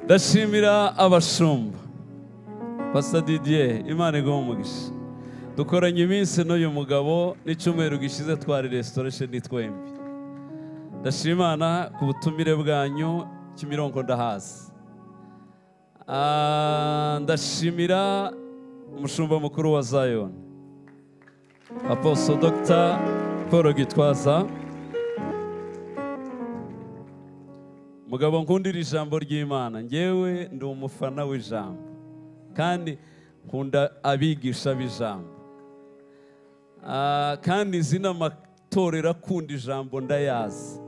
Ndashimira abashumba, Pastor Didier, Imana iguhe umugisha. Dukoranye iminsi n'uyu mugabo, n'icyumweru gishize twari restoration twembi. Ndashima Imana ku butumire bwanyu, Kimironko ndahazi. Ndashimira umushumba mukuru wa Zion, Apostle Dr. Paul Gitwaza. Mugabo nkundira ijambo ry'Imana, ngewe ndi umufana w'ijambo kandi nkunda abigisha b'ijambo. Kandi nzi n'amatorero akunda ijambo ndayazi.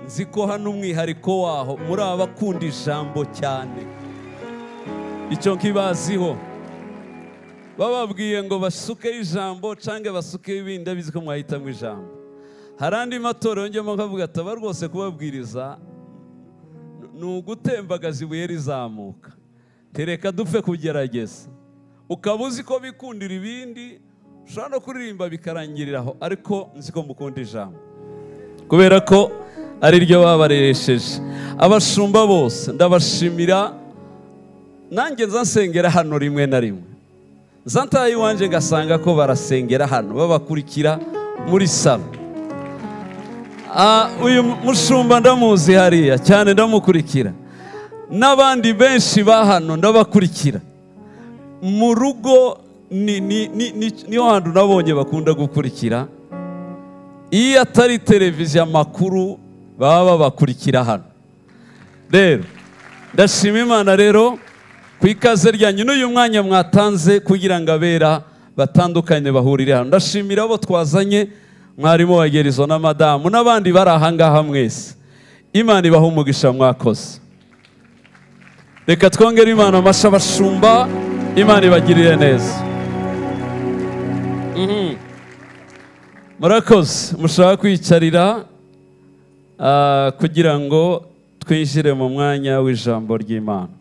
Nzi ko hano umwihariko waho muri abakunda ijambo cyane, icyo nkibaziho. Bababwiye ngo basuke ijambo cange basuke ibindi, abizi ko mwahitamo ijambo. Hari andi matorero njyemo nkavuga ati aba rwose kubabwiriza ni ugutembagaza ibuye rizamuka, tereka dupfe kugerageza. Ukaba uzi ko bikundira ibindi, ushobora no kuririmba bikarangiriraho, ariko nzi ko mukunda ijambo kubera ko ari ryo babaresheje. Abashumba bose ndabashimira. Nanjye nza nsengera hano rimwe na rimwe, nza ntaye iwanjye ngasanga ko barasengera hano, babakurikira muri salo. Uyu mushumba ndamuzi hariya cyane, ndamukurikira, n'abandi benshi ba hano ndabakurikira. Mu rugo niho hantu nabonye bakunda gukurikira. Iyo atari televiziyo amakuru baba babakurikira hano. Rero ndashima Imana rero ku ikaze ryanyu n'uyu mwanya mwatanze kugira ngo abera batandukanye bahurire hano. Ndashimira abo twazanye, mwarimu wa Gerizo na madamu n'abandi bari aha ngaha mwese. Imana ibahe umugisha, mwakoze. Reka twongere Imana amashyi abashumba, Imana ibagirire neza. Murakoze. Mushaka kwicarira kugira ngo twinjire mu mwanya w'ijambo ry'Imana.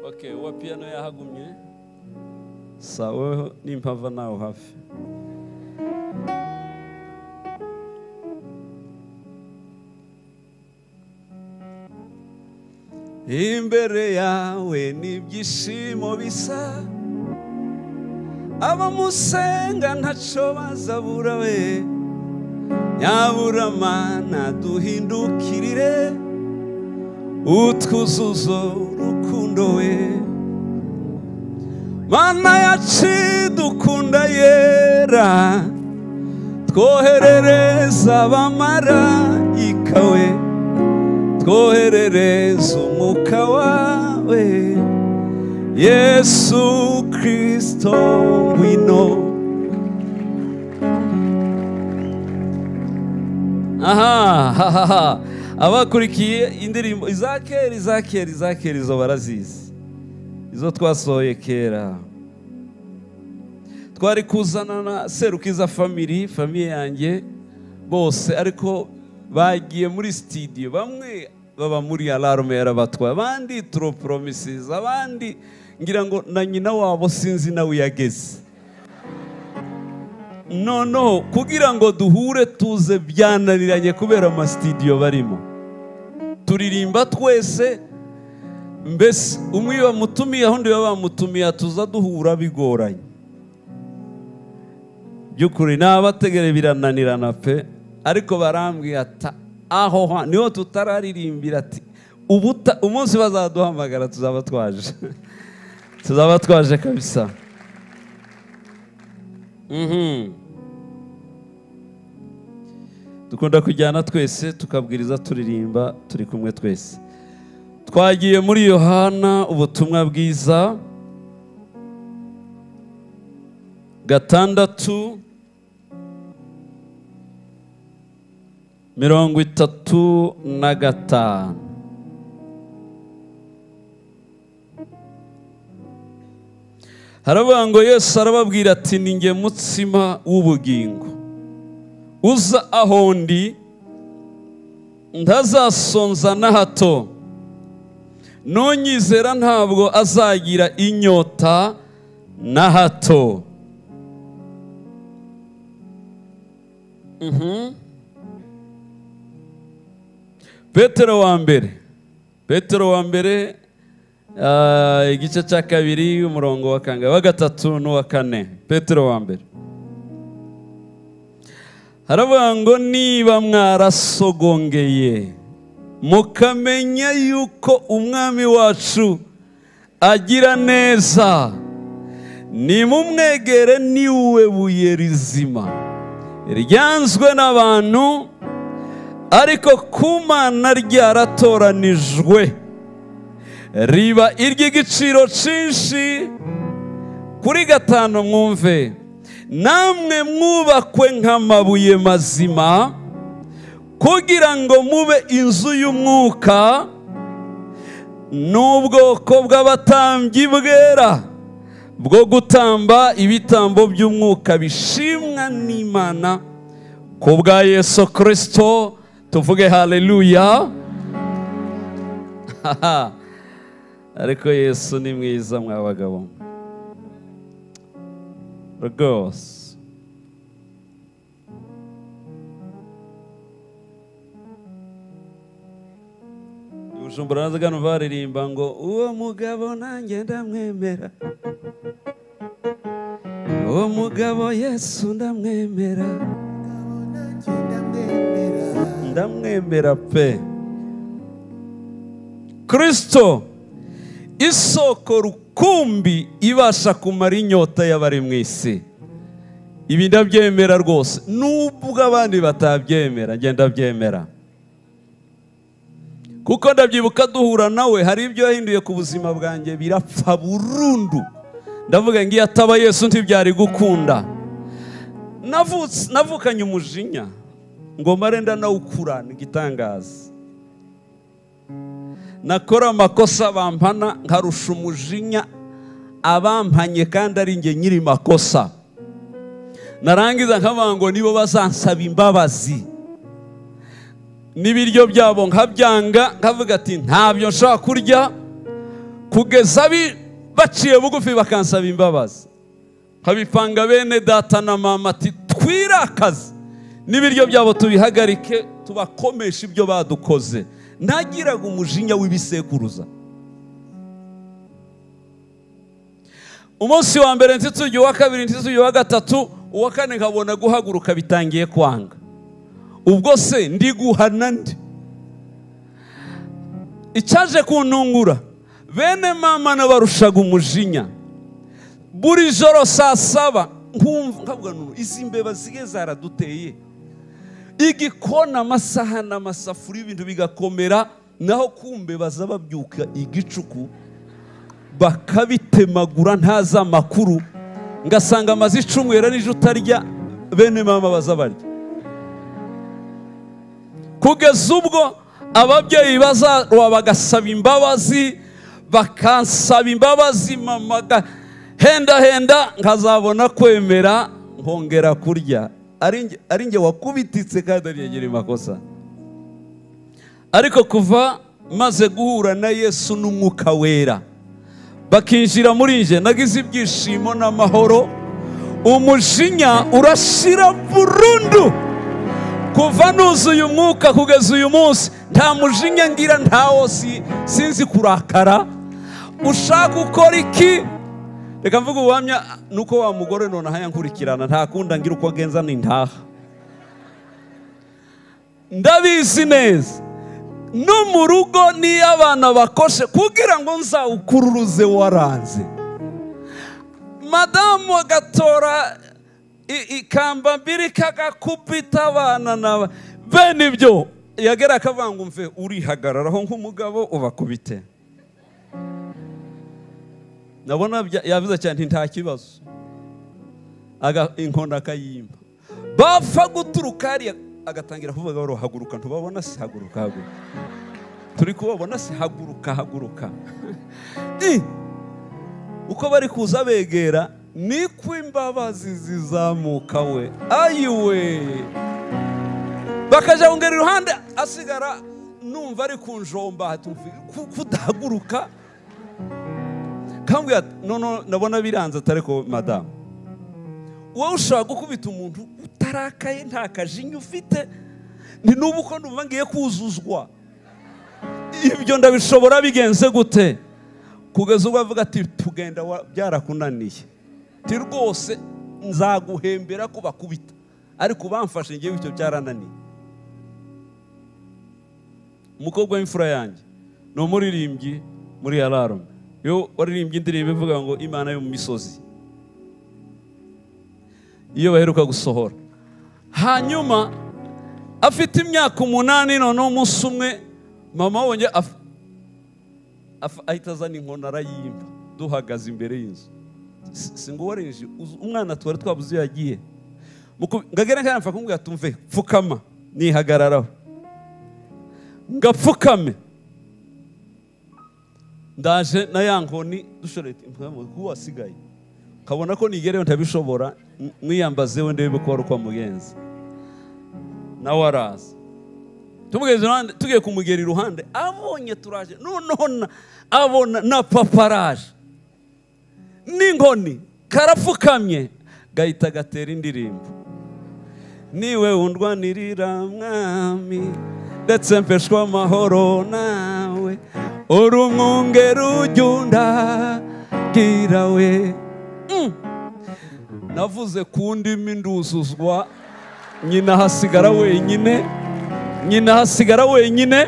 Okay, uwa piano yahagumye. Sawa, nimpava nawe hafi. Imbere yawe n'ibyishimo bisa, abamusenga ntaco bazabura we. Nyaburamana duhindukirire, utwuzuzo urukundo we. Mana yacu dukunda yera, twoherereza abamarayika we, twoherereza umwuka wawe. Yesu Kristo ngwino. Aha, abakurikiye indirimbo izakera izakera izakera izo barazizi, izo twasohoye kera. Twari kuzana na Serukiza family, famiye yanjye bose, ariko bagiye muri studio. Bamwe baba muri alarme yarabatwaye, abandi True Promises, abandi ngira ngo na nyina wabo sinzi nawe yageze. No, kugira ngo duhure tuze byananiranye kubera ama studio barimo. Turirimba twese, mbese umwe bamutumiye undi bamutumiye, tuza duhura bigoranye. Byukuri nabategere birananirana pe, ariko barambwiye ati aho niho tutararirimbira, ati ubuta umunsi bazaduhamagara tuzaba twaje. Tuzaba twaje kabisa. Dukunda kujyana twese tukabwiriza turirimba turi kumwe twese. Twagiye muri Yohana ubutumwa bwiza 6 35. Haravuga ngo Yesu arababwira ati ni nge mutsima w'ubugingo, uza aho ndi ntazasonza na hato, nunyizera ntabwo azagira inyota na hato. Petero wa mbere, Petero wa mbere, igice cya 2 umurongo wa kanga wa 3 n'uwa 4. Petero wa mbere haravuga ngo niba mwarasogongeye mukamenya yuko umwami wacu agira neza, nimumwegere, niwe buye rizima ryanzwe n'abantu ariko ku Mana ryaratoranijwe, riba iry'igiciro cyinshi. Kuri 5 mwumve, namwe mwubakwe nk'amabuye mazima kugira ngo mube inzu y'umwuka n'ubwoko bw'abatambyi bwera bwo gutamba ibitambo by'umwuka bishimwa n'Imana ku bwa Yesu Kristo. Tuvuge haleluya. Ariko Yesu ni mwiza mwa bagabo rwose. Bujumbura nazaga numva baririmba ngo uwo mugabo nanjye ndamwemera, uwo mugabo Yesu ndamwemera, ndamwemera pe. Kristo isoko rukumbi ibasha kumara inyota y'abari mu isi. Ibi ndabyemera rwose, nubwo abandi batabyemera, njye ndabyemera. Kuko ndabyibuka duhura nawe hari ibyo yahinduye ku buzima bwanjye birapfa burundu. Ndavuga ngiye ataba Yesu ntibyari gukunda. Navukanye umujinya ngo mare ndanawukura ngitangaza. Nakora amakosa bampana nkarusha umujinya abampanye kandi ari nge nyiri makosa. Narangiza nkavuga ngo nibo bazansaba imbabazi, n'ibiryo byabo nkabyanga, nkavuga ati ntabyo nshaka kurya kugeza baciye bugufi bakansaba imbabazi. Nkabipanga bene data na mama ati twirakaze n'ibiryo byabo tubihagarike, tubakomeshe ibyo badukoze. Nagiraga umujinya w'ibisekuruza. Umunsi wa mbere ntitujye, uwa kabiri ntitujye, uwa gatatu, uwa kane nkabona guhaguruka bitangiye kwanga. Ubwo se ndi guhana ndi? Icyaje kuntungura, bene mama nabarushaga umujinya. Buri joro saa 7 nkumva nkavuga nuru izi mbeba zige zaraduteye. Igikona amasaha n'amasafuriya ibintu bigakomera, naho kumbe baza babyuka igicuku bakabitemagura ntaza makuru, ngasanga amazi icumwera n'ije utarya, bene mama baza barya. Kugeza ubwo ababyeyi bazarwa bagasaba imbabazi, bakansaba imbabazi, mama henda henda nkazabona kwemera nkongera kurya. Ari nge wakubititse kandi ari ngira makosa. Ariko kuva maze guhura na Yesu n'umwuka wera bakinjira muri nje, nagize ibyishimo n'amahoro, umujinya urashira burundu. Kuva nuzuye umwuka kugeza uyu munsi nta mujinya ngira, ntawo sinzi kurakara. Ushaka ukora iki? Reka mvuga ubuhamya nuko wa mugore none ahankurikirana ntakunda ngira uko agenza nintaha. Ndabizi neza no mu rugo niyo abana bakoshe kugira ngo nzawukururuze waranze. Madamu agatora ikamba mbiri kagakubita abana naba bene ibyo yagera akavuga ngo mve urihagararaho nk'umugabo ubakubite. Nabona yavuze cyane nta kibazo, aga inkonda akayimba bapfa guturuka ari agatangira kuvuga ngo haguruka, ntubabona se, haguruka haguruka, turi kubabona se, haguruka haguruka. Uko bari kuza begera niko imbabazi zizamuka we, ayiwe bakaja ongera iruhande, asigara numva ari kunjomba kudahaguruka. Kambwira no nabona biranze atariko madamu, wowe ushaka gukubita umuntu Kutarakaye nta kajinya ufite, ni n'ubu ko numva ngiye kuzuzwa, ibyo ndabishobora bigenze gute? Kugeza ubwo avuga ati tugenda byarakunaniye, ti rwose nzaguhembera ko bakubita, ariko bamfashe ngewe icyo byarananiye. Umukobwa w'imfura yanjye ni umuririmbyi muri Alarm, yo waririmbye indirimbo ivuga ngo Imana yo mu misozi, iyo baheruka gusohora. Hanyuma afite imyaka 8, noneho umunsi umwe mama wonye ahita azana inkoni arayimba, duhagaze imbere y'inzu. Singo warinje umwana twari twabuze yagiye, ngagera nkamfa kumubwira tumve pfukama, nihagararaho ngapfukame, ndaje na ya nkoni dushorete kuwasigaye, kabona ko nigereyo ntabishobora, mwiyambaze we ndebe ko ari kwa mugenzi nawe araza. Tumugeze iruhande, tugiye kumugera iruhande, abonye turaje, noneho abona na paparaje n'inkoni karapfukamye, gahita gatera indirimbo, niwe undwanirira mwami, ndetse mpeshwa amahoro nawe, uri umwungeri ujya undagira we. Navuze ku ndimi nduzuzwa, nyina hasigara wenyine, nyina hasigara wenyine.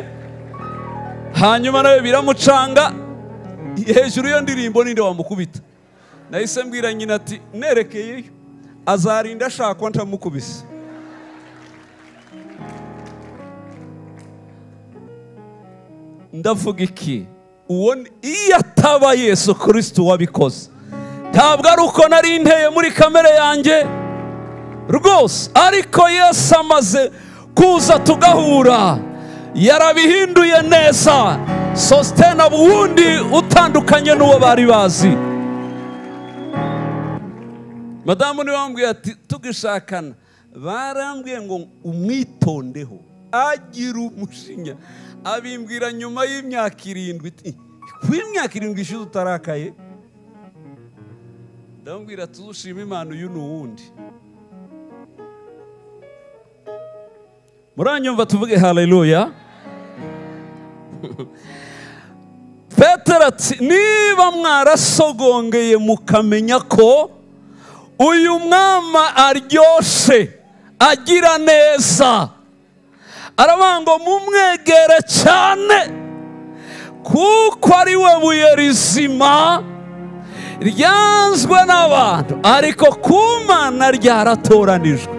Hanyuma nawe biramucanga, hejuru y'iyo ndirimbo ninde wamukubita? Nahise mbwira nyina ati nerekeyeyo azarinda ashakwa ntamukubise. Ndavuga iki? Uwo iyo ataba Yesu Kristo wabikoze, ntabwo ari uko nari nteye muri kamere yanjye rwose, ariko Yesu amaze kuza tugahura, yarabihinduye neza. Sositena wundi utandukanye n'uwo bari bazi. Madamu niwe wambwiye ati tugishakana, barambwiye ngo umwitondeho, agira umushinya. Abimbwira nyuma y'imyaka 7, ku imyaka 7 ishize utarakaye. Ndamubwira tuzushima Imana uyu n'uwundi. Muranyumva tuvuge haleluya. Petero ati niba mwarasogongeye mukamenya ko uyu mwama aryoshe agira neza, aravuga ngo mumwegere cyane, kuko ari we buye rizima ryanzwe n'abantu, ariko ku Mana ryaratoranijwe.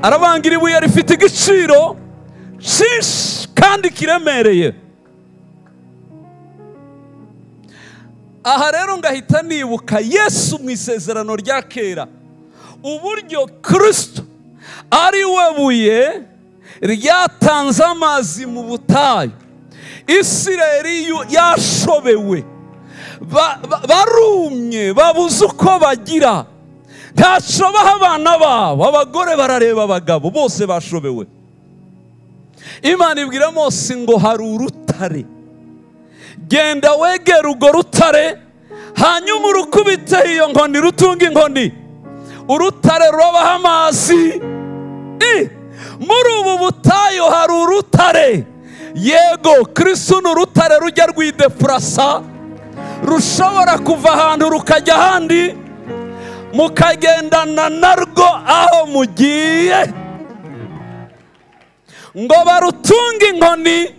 Aravuga ngo iri buye rifite igiciro cyinshi kandi kiremereye. Aha rero ngahita nibuka Yesu mu isezerano rya kera, uburyo Kristo ari we buye ryatanze amazi mu butayu. Isirayeli yashobewe, barumye, babuze uko bagira, ntacyo baha abana babo, abagore barareba abagabo, bose bashobewe. Imana ibwira Mose ngo hari urutare, genda wegere urwo rutare, hanyuma urukubite iyo nkoni, rutunga inkoni, urutare rurabaha amazi. Muri ubu butayu hari urutare. Yego, Kristo ni urutare rujya rwidepurasa, rushobora kuva ahantu rukajya ahandi, mukagendana narwo aho mugiye. Ngo barutunge inkoni,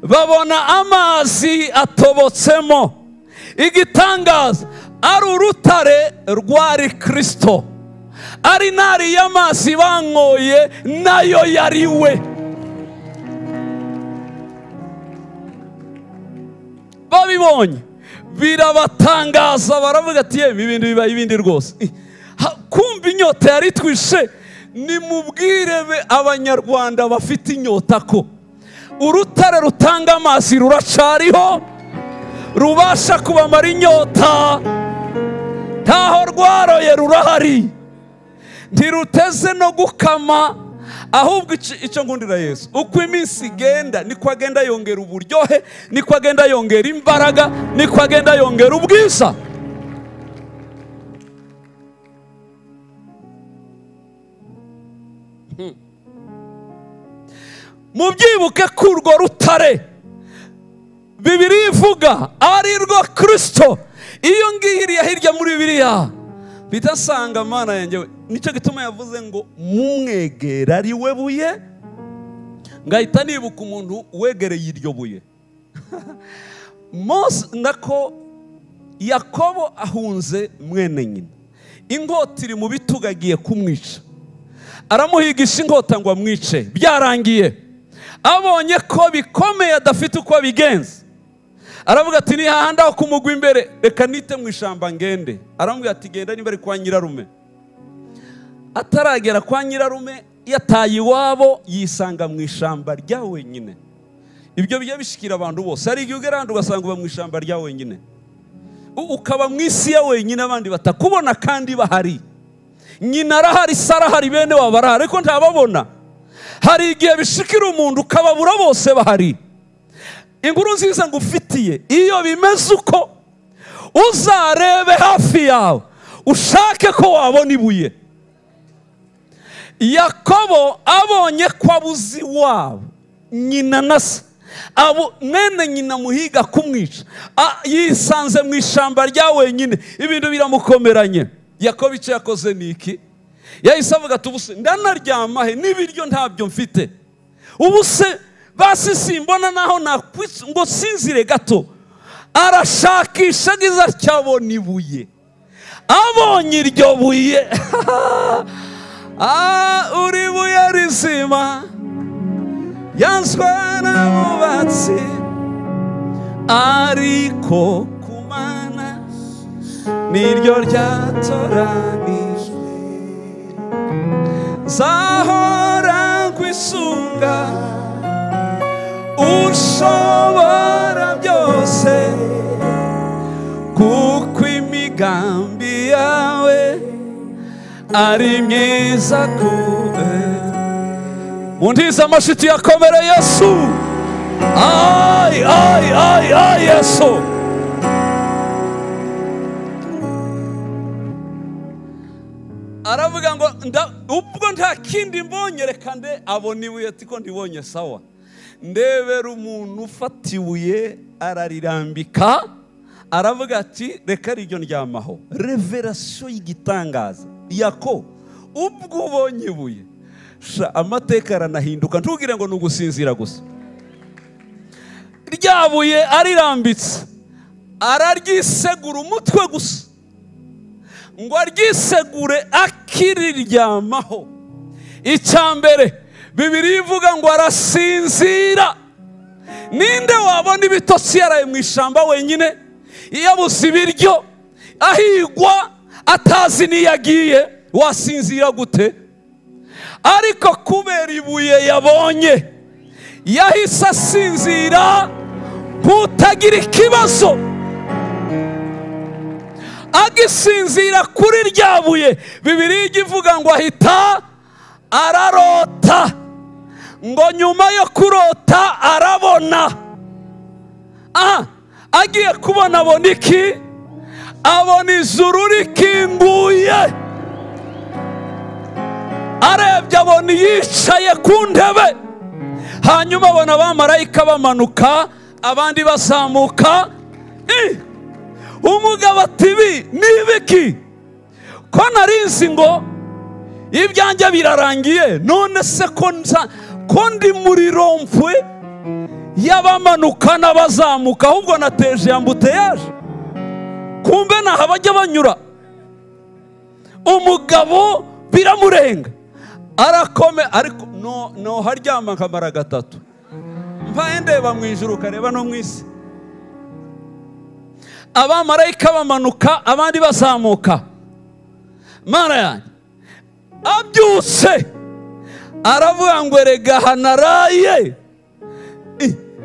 babona amazi atobotsemo. Igitangaza ari urutare rwari Kristo, ari nari y'amazi banyoye nayo yari we. Babibonye birabatangaza, baravuga ati yemwe ibindi bibaye ibindi rwose. Kumva inyota yari twishe. Nimubwire abanyarwanda bafite inyota ko urutare rutanga amazi ruracariho, rubasha kubamara inyota, ntaho rwaroye rurahari, ntiruteze no gukama. Ahubwo icyo ngundira Yesu, uko iminsi igenda niko agenda yongera uburyohe, niko agenda yongera imbaraga, niko agenda yongera ubwiza. Mubyibuke ko urwo rutare Bibiliya ivuga ari rwo Kristo. Iyo ngiyo iriya hirya muri Bibiliya bidasanga Mana yanjye, nicyo gituma yavuze ngo mumwegera ari we buye. Ngahita nibuka umuntu wegereye iryo buye. Mose nako Yakobo ahunze mwene nyina, inkota iri mu bitugu agiye kumwica, aramuhigisha inkota ngo amwice. Byarangiye abonye ko bikomeye adafite uko abigenza, aravuga ati ni hahandi aho kumugwa imbere, reka nite mu ishyamba ngende. Aramubwira ati genda niba ari kwa nyirarume. Ataragera kwa nyirarume yataye iwabo, yisanga mu ishyamba rya wenyine. Ibyo bijya bishikira abantu bose. Hari igihe ugera ahandi ugasanga uba mu ishyamba rya wenyine, ukaba mu isi ya wenyine, abandi batakubona kandi bahari. Nyina arahari, se arahari, bene wabo barahari, ariko ntababona. Hari igihe bishikira umuntu ukababura bose bahari. Inkuru nziza ngufitiye, iyo bimeze uko uzarebe hafi yawe ushake ko wabona ibuye. Yakobo abonye ko abuze iwabo, nyina na se, abo mwene nyina muhiga kumwica, yisanze mu ishyamba rya wenyine, ibintu biramukomeranye. Yakobo icyo yakoze ni iki? Yahise avuga ati ubuse ndanaryama he, n'ibiryo ntabyo mfite, ubuse basi simbona naho nakwitse ngo sinzire gato. Arashakisha agize atya abona ibuye. Abonye iryo buye, uri buye rizima yanzwe n'abubatsi, ariko kumana niryo ryatoranijwe. Zahora nkwisunga ushobora byose, kuko imigambi yawe ari myiza kube. Mundiza amashiti yakomere Yesu. Ai ai ai ai Yesu. Aravuga ngo ubwo nta kindi mbonye reka nde abona ibuye, tiko ndibonye sawa. Ndebera umuntu ufata ibuye ararirambika, aravuga ati reka ariryo ndyamaho. Revelation y'igitangaza. Yako ubwo ubonye ibuye, amateka aranahinduka, ntugire ngo nugusinzira gusa. Ryabuye arirambitse, araryisegura umutwe gusa, ngo aryisegure akiriryamaho. Icyambere Bibiliya ivuga ngo arasinzira. Ninde wabona ibitotsi yaraye mu ishyamba wenyine, yabuze ibiryo, ahigwa, atazi n'iyo agiye, wasinzira gute? Ariko kubera ibuye yabonye, yahise asinzira nk'utagira ikibazo. Agisinzira kuri rya buye, Bibiliya ivuga ngo ahita ararota. Ngo nyuma yo kurota arabona. Agiye kubona abona iki? Abona ijuru rikinguye. Arebye abona yicaye ku ntebe, hanyuma abona abamarayika bamanuka abandi bazamuka. Umugabo ati ibi ni ibiki? Ko narinzi ngo ibyanjye birarangiye, none se ko ndi muri rompwe y'abamanuka n'abazamuka, ahubwo nateje ambuteyaje, kumbe naho bajya banyura. Umugabo biramurenga arakome, ariko no haryama nkamara gatatu, mpaye ndeba mu ijuru kareba no mu isi. Abamarayika bamanuka abandi bazamuka. Mana yanjye abyutse aravuga ngo erega hanaraye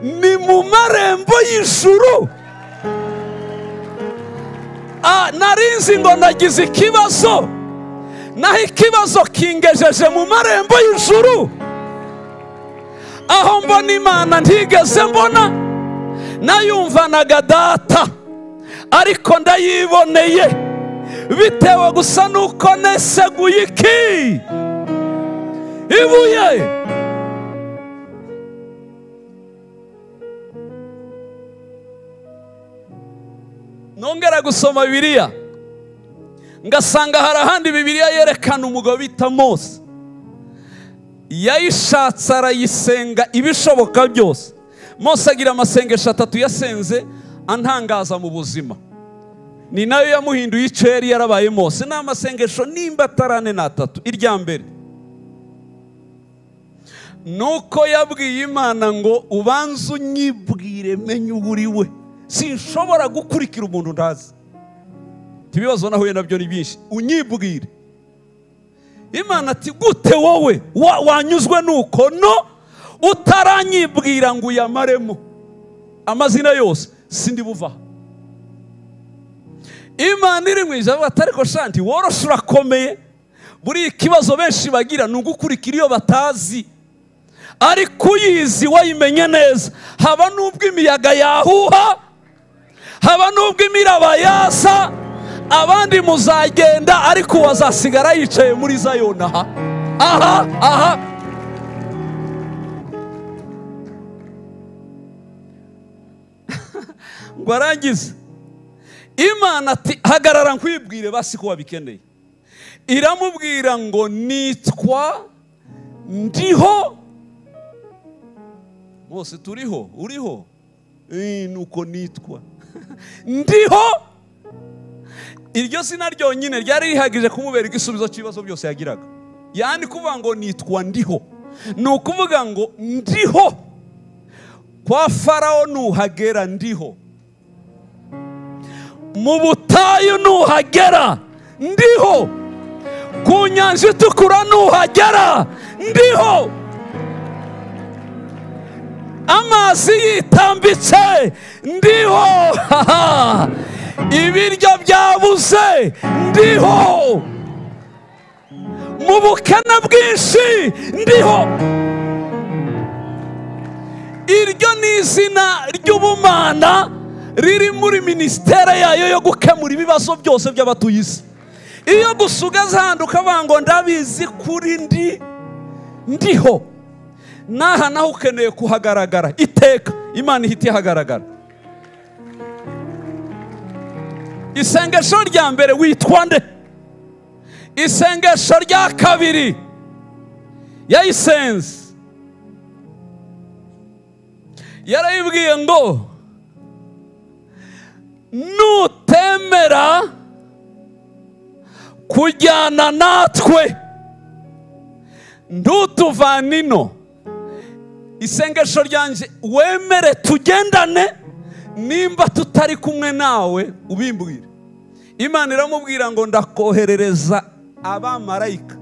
ni mu marembo y'ijuru. Narinzi ngo nagize ikibazo, naho ikibazo kingejeje mu marembo y'ijuru, aho mbona Imana ntigeze mbona, nayumvanaga data ariko ndayiboneye, bitewe gusa nuko neseguye iki Ibuye. Nongera gusoma Bibiliya ngasanga hari ahandi Bibiliya yerekana umugabo bita Mose. Yayishatse arayisenga ibishoboka byose. Mose agira amasengesho atatu yasenze antangaza mu buzima. Ni nayo yamuhinduye icyo yari yarabaye Mose. Ni amasengesho nimba atarane n'atatu. Irya mbere nuko yabwiye Imana ngo ubanze unyibwire menye uri we, sinshobora gukurikira umuntu ntazi. Ibibazo nahuye nabyo ni byinshi, unyibwire. Imana ati gute wowe wanyuzwe nuko no utaranyibwira ngo uyamaremo amazina yose sindi buva. Imana iri mu ijambo atariko shanti woroshe urakomeye. Buri ikibazo benshi bagira ni ugukurikira iyo batazi, ariko uyizi wayimenye neza. Haba nubwo imiyaga yahuha, haba nubwo imiraba yasa, abandi muzagenda ariko wazasigara yicaye muri Zayoni. Aha aha aha. Ngo arangize Imana ati hagarara nkwibwire basi ko wabikeneye. Iramubwira ngo nitwa ndiho. Mose turiho, uriho. Nuko nitwa ndiho. Iryo zina ryonyine ryari rihagije kumubera igisubizo cy'ibibazo byose yagiraga. Yani kuvuga ngo nitwa ndiho, ni ukuvuga ngo ndiho. Kwa Farao nuhagera ndiho, mu butayu nuhagera ndiho, ku nyanja itukura nuhagera ndiho, amazi yitambitse ndiho, ibiryo byabuze ndiho, mu bukene bwinshi ndiho. Iryo ni izina ry'ubumana riri muri ministere yayo yo gukemura ibibazo byose by'abatuye isi. Iyo gusugaza handi ukavuga ngo ndabizi kuri ndi ndiho, naha naho ukeneye kuhagaragara iteka. Imana ihita ihagaragara. Isengesho rya mbere witwa nde? Isengesho rya kabiri yayisenze, yarayibwiye ngo nutemera kujyana natwe ntutuvane ino. Isengesho ryanjye wemere tugendane, nimba tutari kumwe nawe ubimbwire. Imana iramubwira ngo ndakoherereza abamarayika,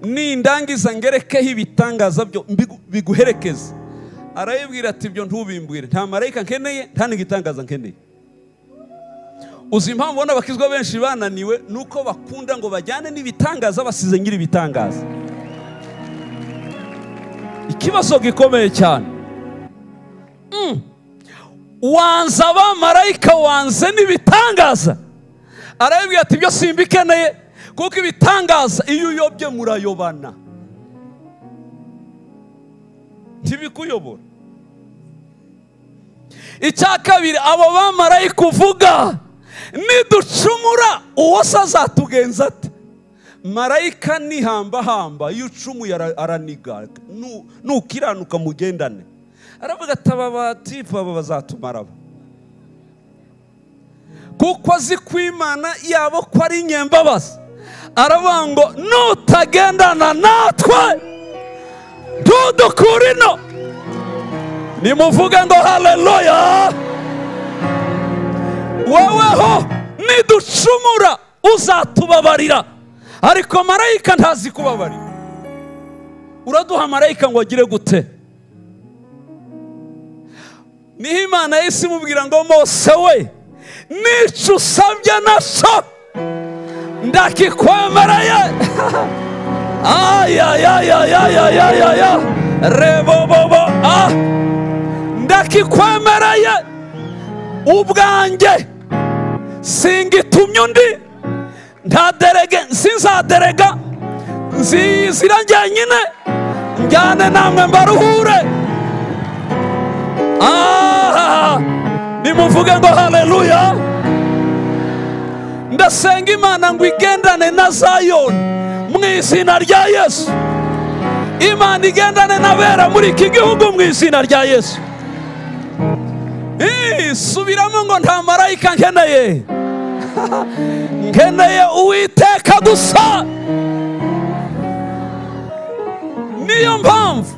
nindangiza ngerekeho ibitangaza byo biguherekeze. Arayibwira ati ibyo ntubimbwire, nta marayika nkeneye, nta n'igitangaza nkeneye. Uzi impamvu ubona abakizwa benshi bananiwe? Nuko bakunda ngo bajyane n'ibitangaza basize nyiri ibitangaza. Ikibazo gikomeye cyane. Wanze abamarayika, wanze n'ibitangaza. Arayibwira ati ibyo simbikeneye, kuko ibitangaza iyo uyobye murayobana, ntibikuyobora. Icya kabiri, abo bamarayika uvuga niducumura uwo se azatugenza ate? Marayika nihamba hamba, iyo ucumuye araniga, nukiranuka mugendane. Aravuga ati aba batifu aba bazatumara, kuko azi ko Imana yabo ko ari inyembabazi. Aravuga ngo nutagendana natwe ntudukure ino. Nimuvuge ngo haleluya. Woweho niducumura uzatubabarira, ariko marayika ntazi kubabarira. Uraduha marayika ngo agire gute? Niho Imana yahise imubwira ngo Mose we, nico usabye naco ndakikwemereye. Ayayayayayayaya rebobobo ah, ndakikwemereye ubwanjye, singitumye undi, nta derege, sinzaderega, nzizira njyenyine, Njyane namwe mbaruhure. Ah, nimuvuge ngo haleluya. Ndasenga Imana ngo igendane na Zion mu izina rya Yesu. Imana igendane n'abera muri iki gihugu mu izina rya Yesu. Subiramo ngo nta marayika nkeneye. Nkeneye Uwiteka gusa. Niyo mpamvu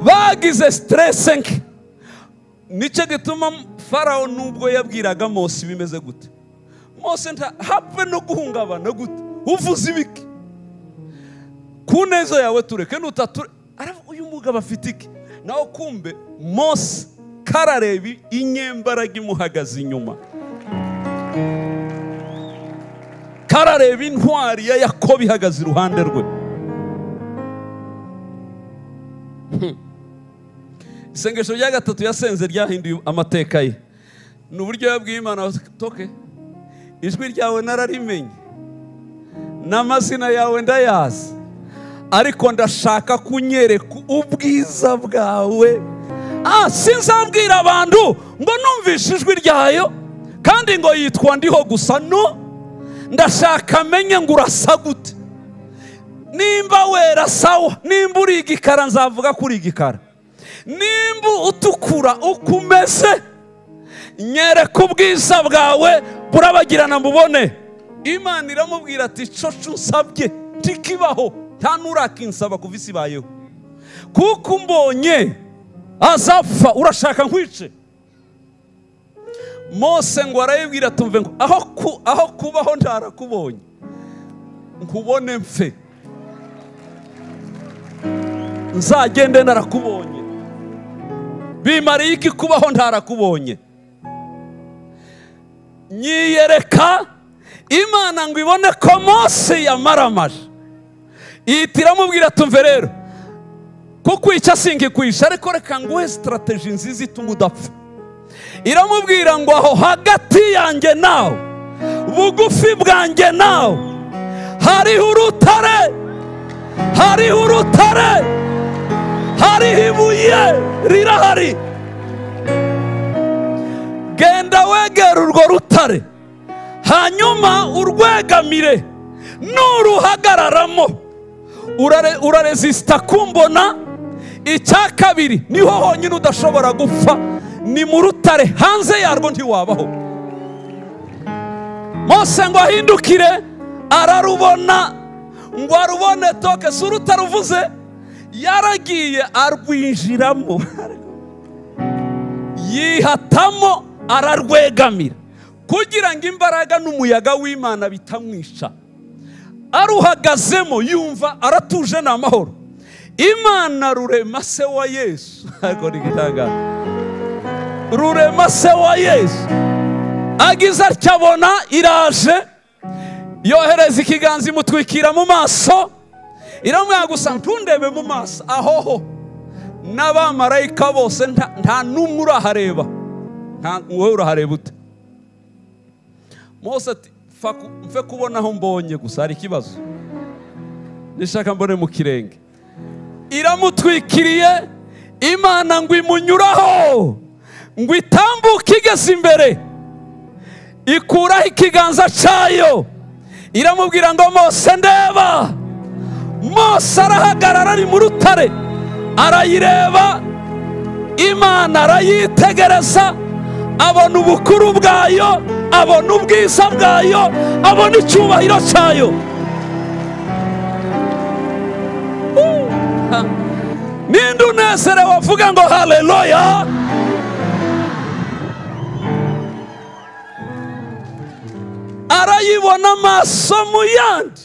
bagize stress nke. Nicyo gituma Farao nubwo yabwiraga Mose bimeze gute, Mose nta hapfe no guhungabana gute, uvuze ibiki ku neza yawe tureke nutature. Uyu mugabo afite iki? Naho kumbe Mose karareba inyembaraga imuhagaze inyuma, karareba intwari ya Yakobo ihagaze iruhande rwe. Isengesho rya gatatu yasenze ryahinduye amateka ye. Ni uburyo yabwiye Imana, toke ijwi ryawe nararimenye n'amazina yawe ndayazi, ariko ndashaka kunyereka ubwiza bwawe. Sinzabwira abantu ngo numvishe ijwi ryayo kandi ngo yitwa ndiho gusa. No, ndashaka menye ngo urasa gute. Nimba wera sawa, nimba uri igikara nzavuga kuri igikara, nimba utukura ukumeze, nyereka ubwiza bwawe burabagirana mubone. Imana iramubwira ati coco usabye ntikibaho, nta nurakinsaba kuva isi ibayeho, kuko umbonye azapfa, urashaka nkwice. Mose ngo arayibwira tumve ngo aho kubaho ntarakubonye, nkubone mfe, nzagende narakubonye. Bimariye iki kubaho ntarakubonye? Nyiyereka Imana ngo ibone ko Mose yamaramaje. Ihita iramubwira tumve rero, kukwica sinkikwisha, ariko reka nguhe strategy nziza ituma udapfa. Iramubwira ngo aho hagati yanjye nawe, bugufi bwanjye nawe, hariho urutare, hariho urutare, hariho ibuye rirahari. Genda wegera urwo rutare, hanyuma urwegamire, nuruhagararamo uraresista kumbona. Icya kabiri, niho honyine udashobora gupfa, ni mu rutare, hanze yarwo ntiwabaho. Mose ngo ahindukire ararubona, ngo arubone toke si urutare uvuze, yaragiye arwinjiramo, yihatamo ararwegamira, kugira ngo imbaraga n'umuyaga w'Imana bitamwica. Aruhagazemo yumva aratuje n'amahoro. Imana rurema se wa Yesu, rurema se wa Yesu agize atya abona iraje, yohereza ikiganza imutwikira mu maso, iramubwira gusa ntundebe mu maso, ahoho n'abamarayika bose nta n'umwe urahareba. Wowe urahareba ute? Mose ati mfe kubona aho mbonye gusa, hari ikibazo nishaka mbone mu kirenge. Iramutwikiriye, Imana ngo imunyuraho, ngo itambuke igeze imbere, ikuraho ikiganza cyayo, iramubwira ngo Mose ndeba. Mose arahagarara ari mu rutare, arayireba, Imana arayitegereza, abona ubukuru bwayo, abona ubwiza bwayo, abona icyubahiro cyayo. Ninde unezerewe avuga ngo haleluya? Arayibona amaso mu yandi.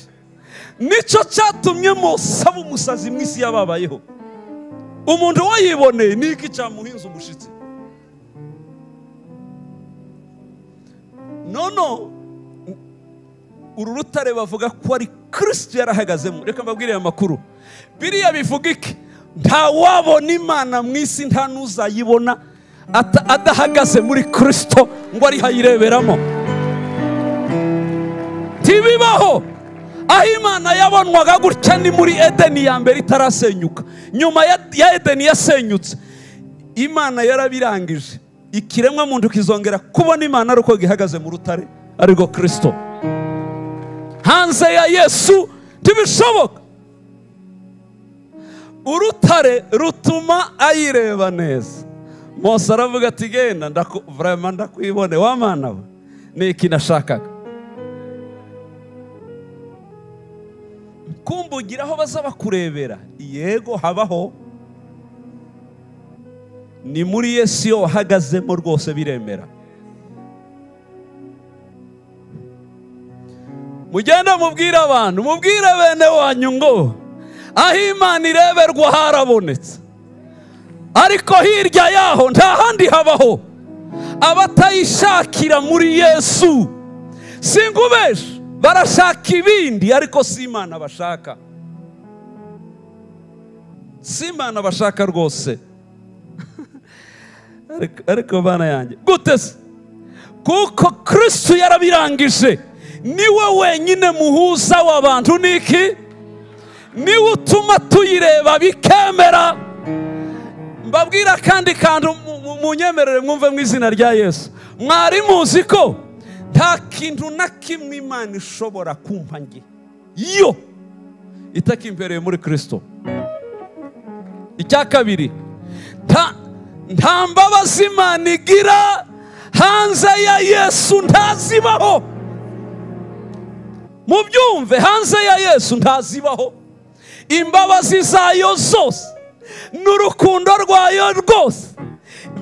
Nicyo cyatumye Mose aba umusazi mu isi yababayeho. Umuntu wayiboneye ni iki cyamuhinza umushitsi? No, uru rutare bavuga ko ari Kristo yarahagazemo. Reka mbabwire aya makuru. Biriya bivuga iki? Nta wabona Imana mu isi, nta n'uzayibona adahagaze muri Kristo ngo ari hayireberamo. Ntibibaho. Aho Imana Imana yabonwaga gutya ni muri Edeni ya mbere itarasenyuka. Nyuma ya Edeni yasenyutse, Imana yarabirangije. Ikiremwa muntu kizongera kubona Imana ari uko gihagaze mu rutare, arirwo Kristo. Hanze ya Yesu ntibishoboka. Urutare rutuma ayireba neza. Mose aravuga ati genda vraiment ndakwibone wa Mana we, ni iki nashakaga. Kumbugira aho baza bakurebera, yego habaho, ni muri Yesu iyo wahagazemo rwose biremera. Mugenda mubwira abantu, mubwire bene wanyu ngo aho Imana ireberwa harabonetse, ariko hirya yaho nta handi habaho. Abatayishakira muri Yesu singubeshe, barashaka ibindi ariko si Imana bashaka. Si Imana bashaka rwose. Ariko bana yanjye gute se? Kuko Kristo yarabirangije, niwe wenyine muhuza w'abantu. Niki niwe utuma tuyireba bikemera. Mbabwira kandi kantu munyemerere mwumve mu izina rya Yesu. Mwari muzi ko nta kintu na kimwe Imana ishobora kumpa nge yo itakimpereye muri Kristo. Icya kabiri, nta mbabazi Imana igira hanze ya Yesu, ntazibaho. Mubyumve, hanze ya Yesu ntazibaho. Imbabazi zayo zose n'urukundo rwayo rwose,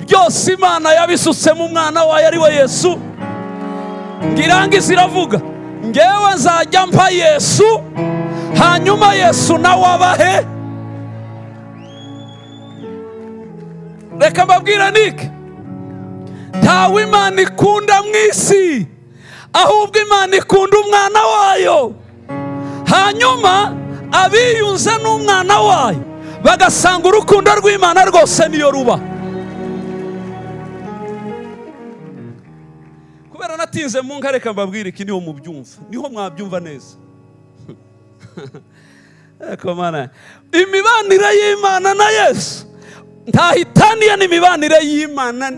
byose Imana yabisutse mu mwana wayo ari we Yesu. Ngirangiza iravuga, ngewe nzajya mpa Yesu, hanyuma Yesu nawe abahe. Reka mbabwira niki, ntawe Imana ikunda mu isi, ahubwo Imana ikunda umwana wayo. Hanyuma abiyunze n'umwana wayo bagasanga urukundo rw'Imana rwose niyo ruba. Kubera natinze mu nka, reka mbabwire iki, niho mubyumva, niho mwabyumva neza. Mana, imibanire y'Imana na Yesu ntahitaniye n'imibanire y'Imana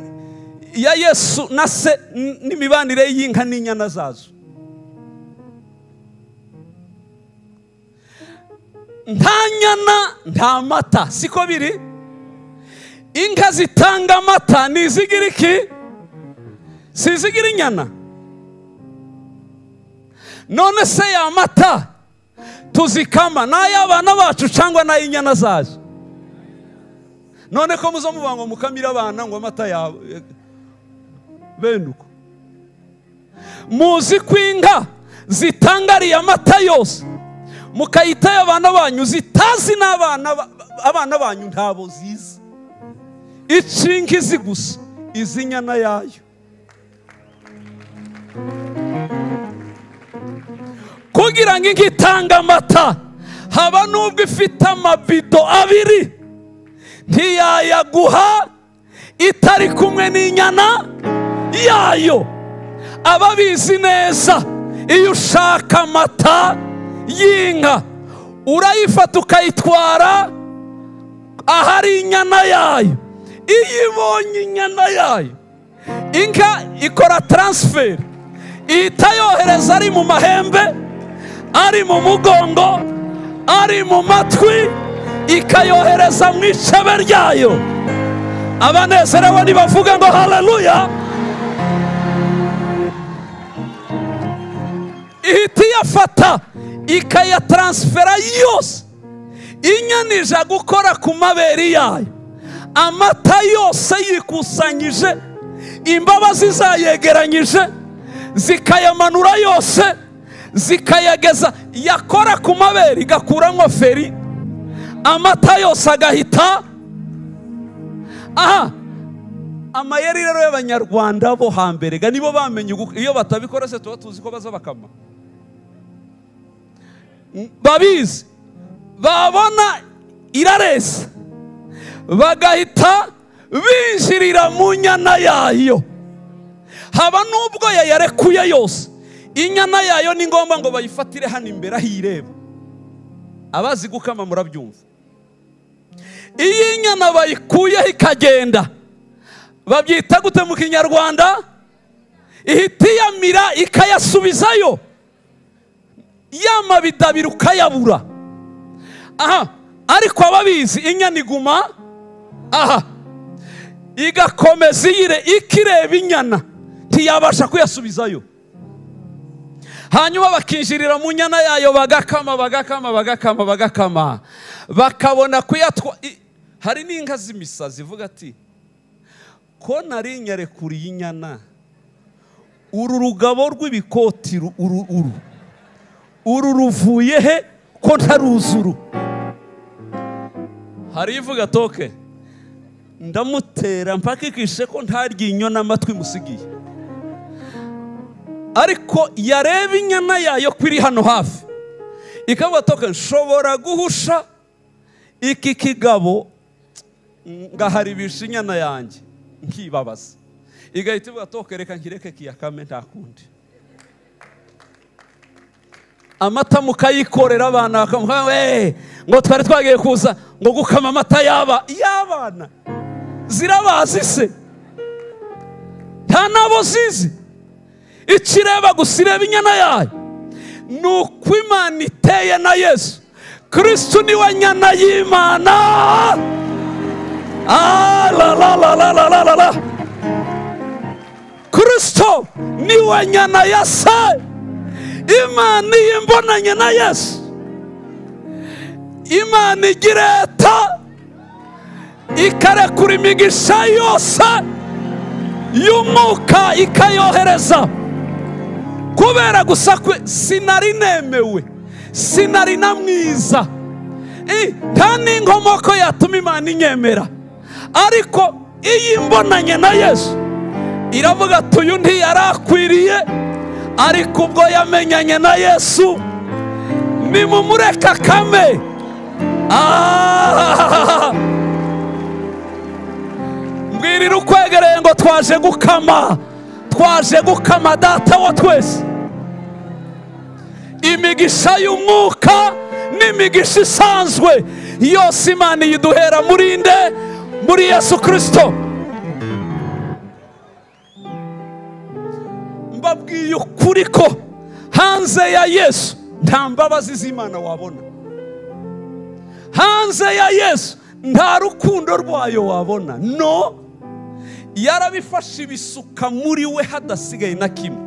ya Yesu na se, n'imibanire y'inka n'inyana zazo. Nta nyana nta mata, siko biri? Inka zitanga amata ni izigira iki? Si izigira inyana. None se ya mata tuzikama n'ay'abana bacu cyangwa n'ay'inyana zazo? None ko muzo muvuga ngo mukamira abana ngo amata yawe bene uko. Muzi ko inka zitanga ariya mata yose mukayita abana banyu, zitazi n'abana, abana banyu ntabo zizi. Icinka izi gusa, izi nyana yayo. Kugira ngo inka itange amata, haba nubwo ifite amabido abiri, ntiyayaguha itari kumwe n'inyana yayo. Ababizi neza, iyo ushaka amata y'inka urayifata ukayitwara ahari inyana yayo. Iyo ibonye inyana yayo, inka ikora transfer, ihita yohereza ari mu mahembe, ari mu mugongo, ari mu matwi, ikayohereza mu icebe ryayo. Abanezerewe nibavuge ngo haleluya. Ihita iyafata ikayatransfera yose, inyanija gukora ku mabere yayo. Amata yose yikusanyije, imbabazi zayegeranyije, zikayamanura yose, zikayageza, yakora ku mabere igakuramo feri, amata yose agahita. Aha amayeri rero y'abanyarwanda bo hambere ga nibo bamenye, iyo batabikora se tuba tuzi ko baza bakama. Babizi babona iraresa bagahita binjirira mu nyana yayo. Haba nubwo yayarekuye yose, inyana yayo ni ngombwa ngo bayifatire hano imbere aho ireba. Abazi gukama murabyumva. Iyo inyana bayikuyeho ikagenda, babyita gute mu Kinyarwanda? Ihita iyamira ikayasubizayo, ya mabidabiri ukayabura. Aha, ariko ababizi inyana iguma aha, igakomeza iyire, ikireba inyana ntiyabasha kuyasubizayo. Hanyuma bakinjirira mu nyana yayo, bagakama bagakama bagakama bagakama, bakabona kuyatwa. Hari n'inka z'imisazi ivuga ati ko nari nyarekuriye inyana, uru rugabo rw'ibikoti uru uru ruvuye he ko ntaruzuru? Hari ivuga toke ndamutera mpaka ikishe ko ntaryinyo n'amatwi musigiye. Ariko yareba inyana yayo kwiri hano hafi, ikavuga toke nshobora guhusha iki kigabo ngaharibisha inyana yanjye nkibabaza. Igahita ivuga toke reka nkireke kiyakame nta kundi. Amata mukayikorera abana bakamuha, ngo twari twagiye kuza ngo gukama amata yaba y'abana. Zirabazi se? Nta nabo zizi. Ikireba gusa ireba inyana yayo. Nuko Imana iteye na Yesu Kristo niwe nyana y'Imana. La la la la la la la. Kristo niwe nyana ya se. Imana imbonanye na Yesu, Imana igireta ikarekura imigisha yose y'umwuka ikayohereza. Kubera gusa kwe sinari nemewe, sinari na mwiza, nta n'inkomoko yatuma Imana inyemera. Ariko iyo imbonanye na Yesu iravuga ati uyu ntiyarakwiriye, ariko ubwo yamenyanye na Yesu nimumureka kame. Mbwirira ukwegereye ngo twaje gukama, twaje gukama data wa twese. Imigisha y'umwuka n'imigisha isanzwe yose Imana iyiduhera muri nde? Muri Yesu Kristo. Mbabwiye ukuri ko hanze ya Yesu nta mbabazi z'Imana wabona. Hanze ya Yesu nta rukundo rwayo wabona. No, yarabifashe ibisuka muri we hadasigaye na kimwe.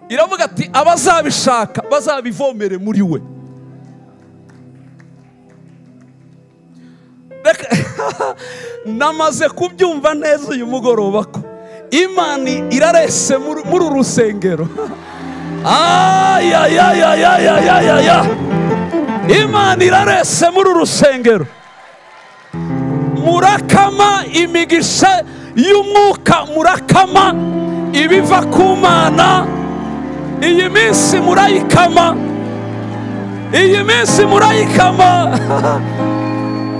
Iravuga ati abazabishaka bazabivomere muri we. Namaze kubyumva neza uyu mugoroba ko Imana irarese muri uru rusengero. Ayayayayayayaya. Imana irarese muri uru rusengero. Murakama imigisha y'umwuka, murakama ibiva ku Mana. Iyi minsi murayikama, iyi minsi murayikama.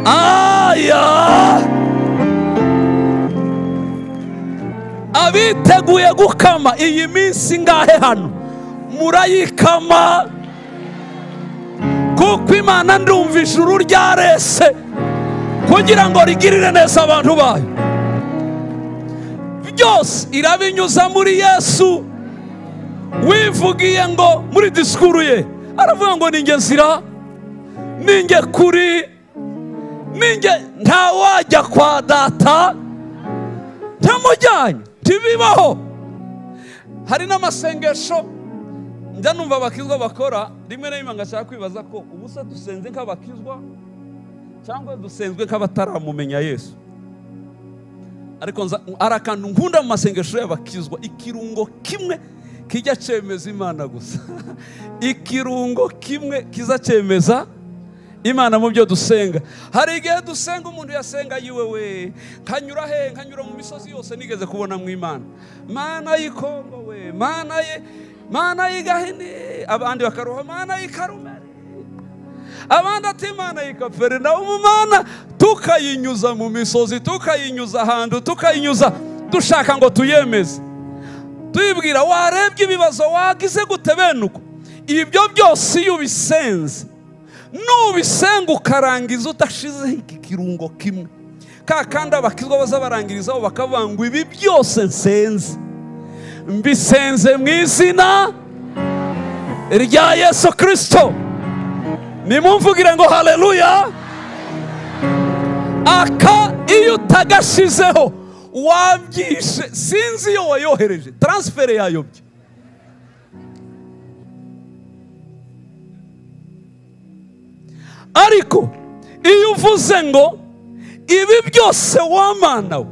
Aya, abiteguye gukama iyi minsi ngahe hano murayikama, kuko Imana ndumva ijuru ryarese kugira ngo rigirire neza abantu bayo. Byose irabinyuza muri Yesu. Wivugiye ngo muri disikuru ye aravuga ngo ninjye nzira, ninjye kuri, ninjye ntawajya kwa data ntamujyanye, ntibibaho. Hari n'amasengesho njya numva abakizwa bakora, rimwe na rimwe ngashaka kwibaza ko ubusa dusenze nk'abakizwa cyangwa dusenzwe nk'abataramumenya Yesu. Ariko hari akantu nkunda mu masengesho y'abakizwa, ikirungo kimwe kijya cyemeza Imana gusa. Ikirungo kimwe kiza cyemeza Imana mu byo dusenga. Hari igihe dusenga umuntu yasenga yiwe we, nkanyura he, nkanyura mu misozi yose nigeze kubona mu Imana. Mana y'Ikongo we, Mana ye, Mana y'Igahini, abandi bakaroha Mana y'Ikarumeli, abandi ati Mana y'Ikaperinaumu. Mana tukayinyuza mu misozi, tukayinyuza ahantu, tukayinyuza dushaka ngo tuyemeze. Tuyibwira warebye ibibazo wagize gute bene uko. Ibyo byose iyo ubisenze Nubisenga ukarangiza utashizeho iki kirungo kimwe, ka kandi abakizwa bazabarangirizaho bakavuga ngo ibi byose nsenze mbisenze mu izina rya Yesu Kristo. Nimumvugire ngo haleluya. Aka iyo utagashizeho wabyishe, sinzi iyo wayohereje, transfert yayobye. Ariko iyo uvuze ngo ibi byose wamana we,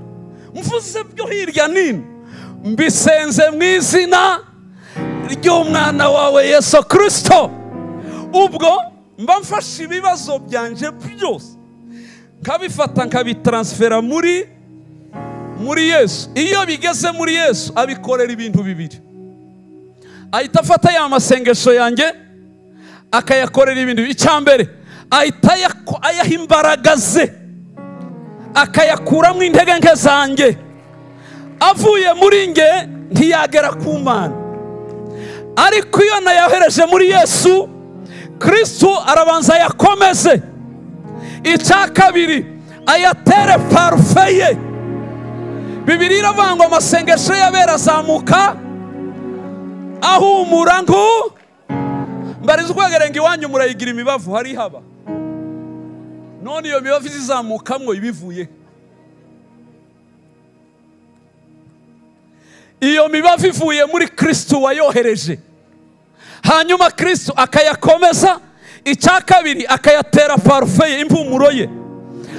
mvuze byo hirya nino, mbisenze mu izina ry'umwana wawe Yesu Kristo, ubwo mba mfashe ibibazo byanje byose nkabifata nkabitransfera muri Yesu. Iyo bigeze muri Yesu abikorera ibintu bibiri. Ahita afata ya masengesho yanjye akayakorera ibintu. Icyambere ahita ayaha imbaraga ze, akayakuramo intege nke zanjye. Avuye muri nge ntiyagera ku Mana. Ariko iyo nayahereje muri Yesu Kristo, arabanza yakomeze. Icya kabiri ayatere parufe ye. Bibiliya iravuga ngo amasengesho y'abera azamuka ahumura ngo mbariza ukwegereye ngo iwanyu murayigira imibavu hari haba. None iyo mibavu izamukamwo ibivuye. Iyo mibavu ivuye muri Kristo wayohereje. Hanyuma Kristo akayakomeza. Icya kabiri akayatera parufe ye, impumuro ye,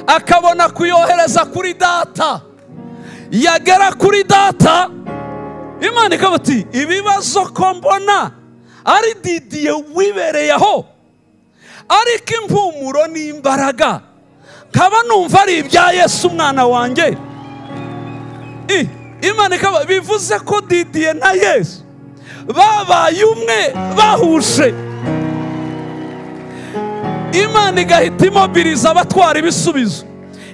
akabona kuyohereza kuri data. Yagera kuri data, Imana ikaba ati ibibazo ko mbona ari Didiye wibereye aho, ariko impumuro ni imbaraga, nkaba numva ari ibya Yesu umwana wanjye. Imana ikaba bivuze ko Didiye na Yesu babaye umwe, bahuje. Imana igahita imobiriza abatwara ibisubizo,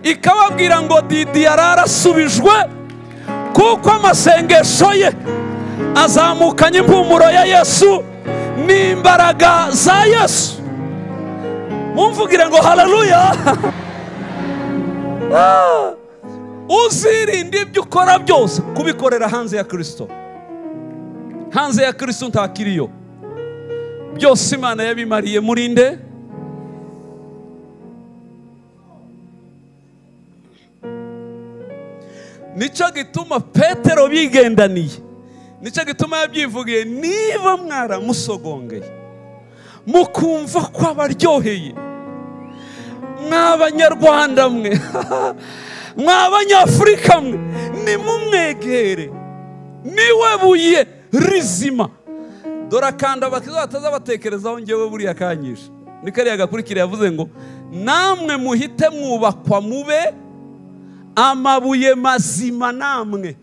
ikababwira ngo Didiye ararasubijwe kuko amasengesho ye azamukanye impumuro ya Yesu n'imbaraga za Yesu. Mumvugire ngo haleluya. Uzirinde ibyo ukora byose kubikorera hanze ya Kristo. Hanze ya Kristo ntakiriyo. Byose Imana yabimariye muri nde? Nicyo gituma Petero bigendaniye, nicyo gituma yabyivugiye, niba mwaramusogongeye mukumva ko abaryoheye, mw'abanyarwanda mwe, mw'abanyafurika mwe, nimumwegere, niwe buye rizima. Dore akanda abakiza batazabatekerezaho ngewe buriya kanyisha. Ni kariya gakurikira yavuze ngo namwe muhite mwubakwa mube amabuye mazima namwe.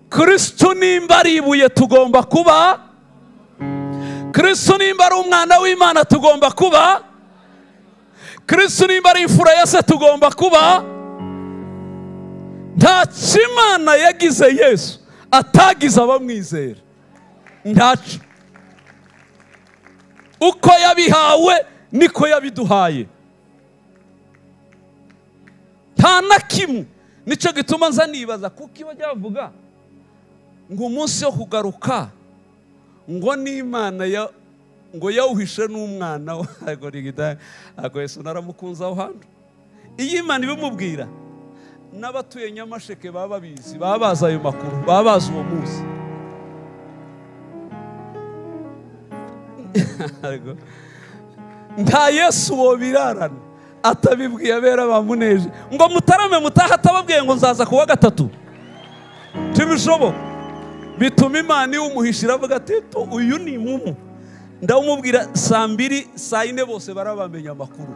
Kristo nimba ari ibuye tugomba kuba, Kristo nimba ari umwana w'Imana tugomba kuba, Kristo nimba ari imfura ya se tugomba kuba. Nta Imana yagize Yesu atagize abamwizera, ntaco. Uko yabihawe niko yabiduhaye, nta na kimwe. Nicyo gituma nza nibaza kuko bajya bavuga ngo umunsi wo kugaruka ngo n'Imana ya ngo yawuhishe n'umwana we. Ariko Yesu naramukunze aho hantu. Iyo Imana ibimubwira n'abatuye Nyamasheke baba babizi, baba bazi ayo makuru, baba bazi uwo munsi. Nta Yesu wobirarana atabibwiye abera bamuneje ngo mutarame mutaha atababwiye ngo nzaza kuwa gatatu. Tibishoboka. Bituma Imana iwumuhishira avuga ati uyu ni mumu, ndawumubwira saa 2 saa 4 bose barabamenya amakuru.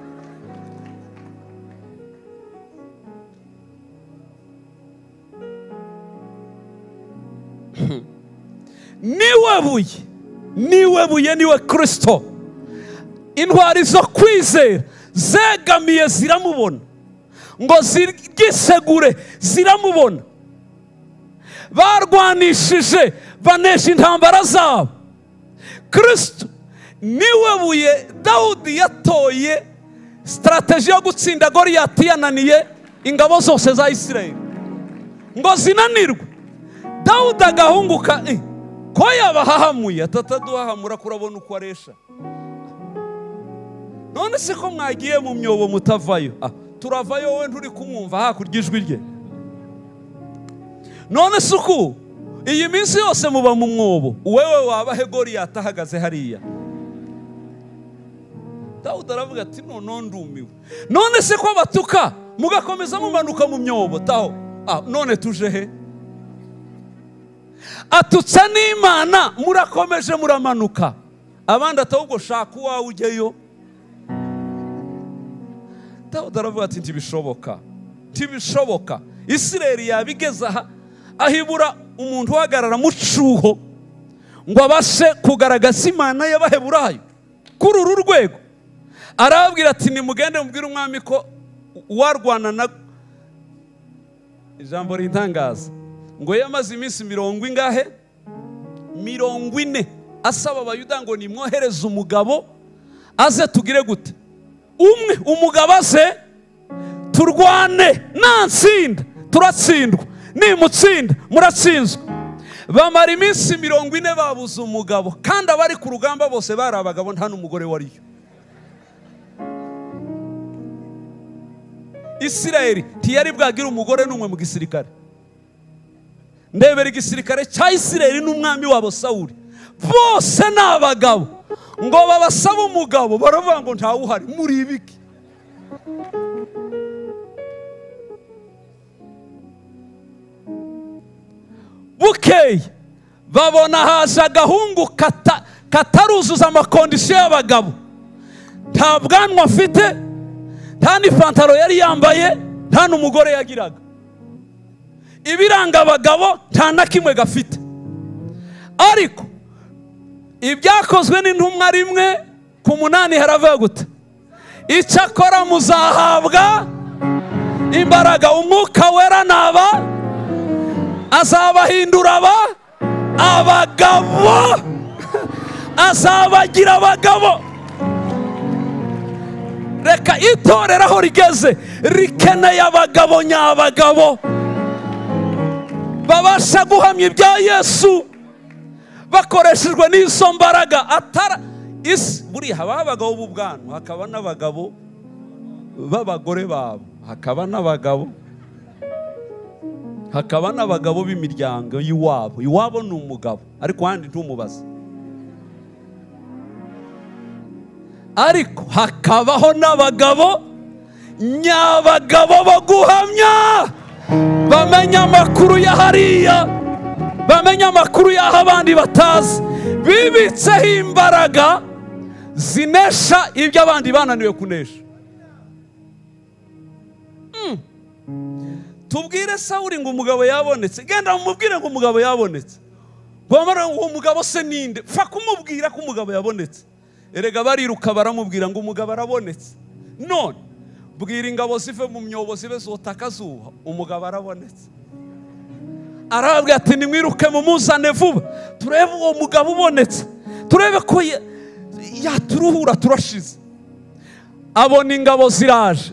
Niwe buye, niwe buye, niwe Kristo. Intwari zo kwizera zegamiye ziramubona, ngo zigisegure ziramubona. Barwanishije banesha intambara zabo. Kristo Niwe buye Dawudi yatoye strategy yo gutsinda Goliyati yananiye ingabo zose za Isirayeli ngo zinanirwe. Dawudi agahunguka ko yabahahamuye atataduhahamura kurabona uko aresha. None se ko mwagiye mu myobo mutavayo? Turavayo wowe nturi kumwumva hakurya ijwi rye. None se uku iyi minsi yose muba mu mwobo, wewe wabahe Goliyati ahagaze hariya? Dawudi aravuga ati none ndumiwe. None se ko batuka mugakomeza mumanuka mu myobo taho, none tuje he? Atutse n'Imana murakomeje muramanuka. Abandi atahubwo shaka uwawe ujyeyo. Dawudi aravuga ati ntibishoboka, ntibishoboka. Isirayeli yabigeze aha ahibura umuntu uhagarara mu cuho ngo abashe kugaragaza Imana y'Abaheburayo kuri uru rwego. Arababwira ati nimugende mubwire umwami ko uwarwana na ijambo rintangaza ngo yamaze iminsi 40 ingahe? 40 asaba Abayuda ngo nimwohereze umugabo aze tugire gute? Umwe umugabo aze turwane, nansinda turatsindwa, nimutsinda muratsinzwe. Bamara iminsi 40 babuze umugabo, kandi abari ku rugamba bose bari abagabo, nta n'umugore wariyo. Isirayeli ntiyari bwagira umugore n'umwe mu gisirikare. Ndebera igisirikare cya Isirayeli n'umwami wabo Sawuli, bose ni abagabo. Ngo babasaba umugabo baravuga ngo ntawuhari, muri ibiki? Bukeye babona haje agahungu kataruzuza amakondisiyo y'abagabo, nta bwanwa afite, nta n'ipantaro yari yambaye, nta n'umugore yagiraga, ibiranga abagabo nta na kimwe gafite. Ariko ibyakozwe n'intumwa 1:8 haravuga gute? Icyakora muzahabwa imbaraga, umwuka wera naba azabahindura abagabo, azabagira abagabo. Reka itorero aho rigeze rikeneye abagabo nyabagabo babasha guhamya ibya Yesu bakoreshejwe n'izo mbaraga. Atara isi buriya haba abagabo b'ubwanwa, hakaba n'abagabo b'abagore babo, hakaba n'abagabo, hakaba n'abagabo b'imiryango y'iwabo. Iwabo ni umugabo ariko ahandi ntumubaze. Ariko hakabaho n'abagabo nyabagabo bo guhamya, bamenya amakuru ya hariya, bamenya amakuru y'aho abandi batazi, bibitseho imbaraga zinesha ibyo abandi bananiwe kunesha. Tubwire Sawuli ngo umugabo yabonetse, genda mumubwire ngo umugabo yabonetse. Bamara ngo umugabo se ninde? Fa kumubwira ko umugabo yabonetse. Erega bariruka baramubwira ngo umugabo arabonetse. None bwira ingabo zive mu myobo zibe zotaka zuba, umugabo arabonetse. Arababwira ati nimwiruke mumuzane vuba, turebe uwo mugabo ubonetse, turebe ko yaturuhura turashize. Abona ingabo ziraje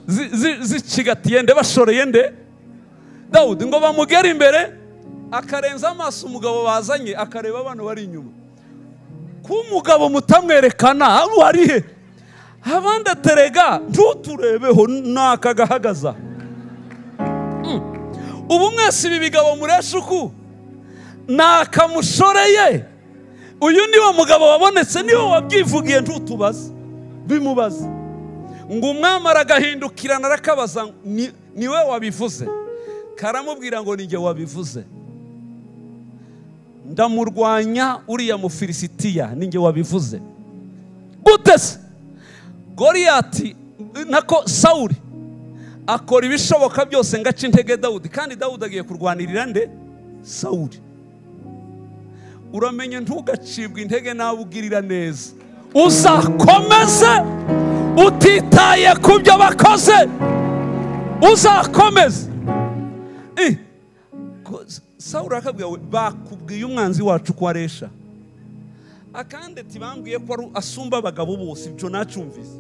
zicigatiye nde, bashoreye nde? Dawudi. Ngo bamugere imbere, akarenza amaso umugabo bazanye, akareba abantu bari inyuma. Ko umugabo mutamwerekana aho ari he? Abandi aterega ntuturebeho nakagahagaza. Ubu mwese ibi bigabo muresha uku nakamushoreye, uyu niwo mugabo wabonetse, niwo wabyivugiye, ntutubaze bimubaze. Ngo umwami aragahindukirana arakabaza niwe wabivuze? Karamubwira ngo ninjye wabivuze, ndamurwanya uriya Mufilisitiya, ninjye wabivuze. Gute se? Goliyati nako Sawuli akora ibishoboka byose ngo ace intege Dawudi, kandi Dawudi agiye kurwanirira nde? Sawuli. Uramenye ntugacibwe intege nawe ugirira neza, uzakomeze utitaye ku byo bakoze, uzakomeze. Sawuli akabwira we, bakubwiye umwanzi wacu ko aresha. Akandi ati bambwiye ko ari asumba abagabo bose, ibyo nacyumvise.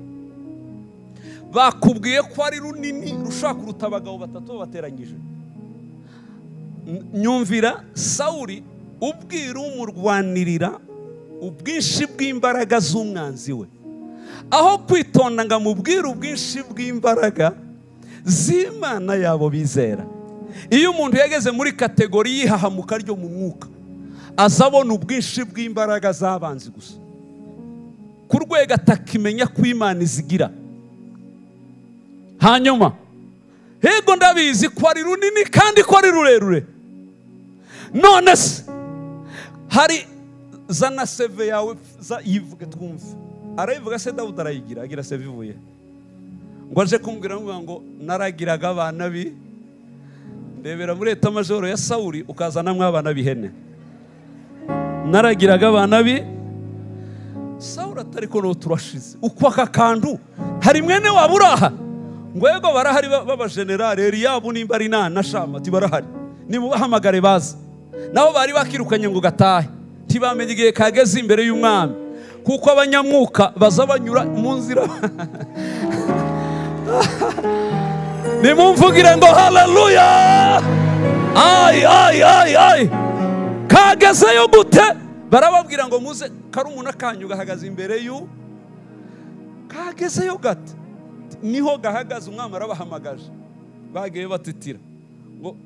Bakubwiye ko ari runini rushaka kuruta abagabo batatu bateranyije. Nyumvira Sawuli ubwira umurwanirira ubwinshi bw'imbaraga z'umwanzi we, aho kwitonda ngo amubwire ubwinshi bw'imbaraga z'Imana yabo bizera. Iyo umuntu yageze muri kategori y'ihahamuka ryo mu mwuka, azabona ubwinshi bw'imbaraga z'abanzi gusa, ku rwego atakimenya ko Imana izigira. Hanyuma hego ndabizi ko ari runini kandi ko ari rurerure. None se hari zana seve yawe yivuge twumve. Arayivuga se Dawudi arayigira, agira seve ivuye. Ngo aje kumbwira ngo naragiraga abana bi ndebera muri eta majoro ya Sawuli ukazana mwabana bihene. Naragiraga abana bi Sawuli atariko no turashize. Uko aka kantu hari mwene waburaha. Ngo yego barahari baba general Eliyabu nimba ari nana shama ati barahari. Nimubahamagare baza. Nabo bari bakirukanye ngo gatahe. Ntibamenye igihe kageze imbere y'umwami, kuko abanyamwuka baza banyura mu nzira. Nimumvugire ngo haleluya. Ay ay ay ay. Kagezeyo gute? Barababwira ngo muze karumuna kanyu gahagaze imbere y'u. Kagezeyo gate. Niho gahagaze umwami arabahamagaje. Bagiye batitira. Ngo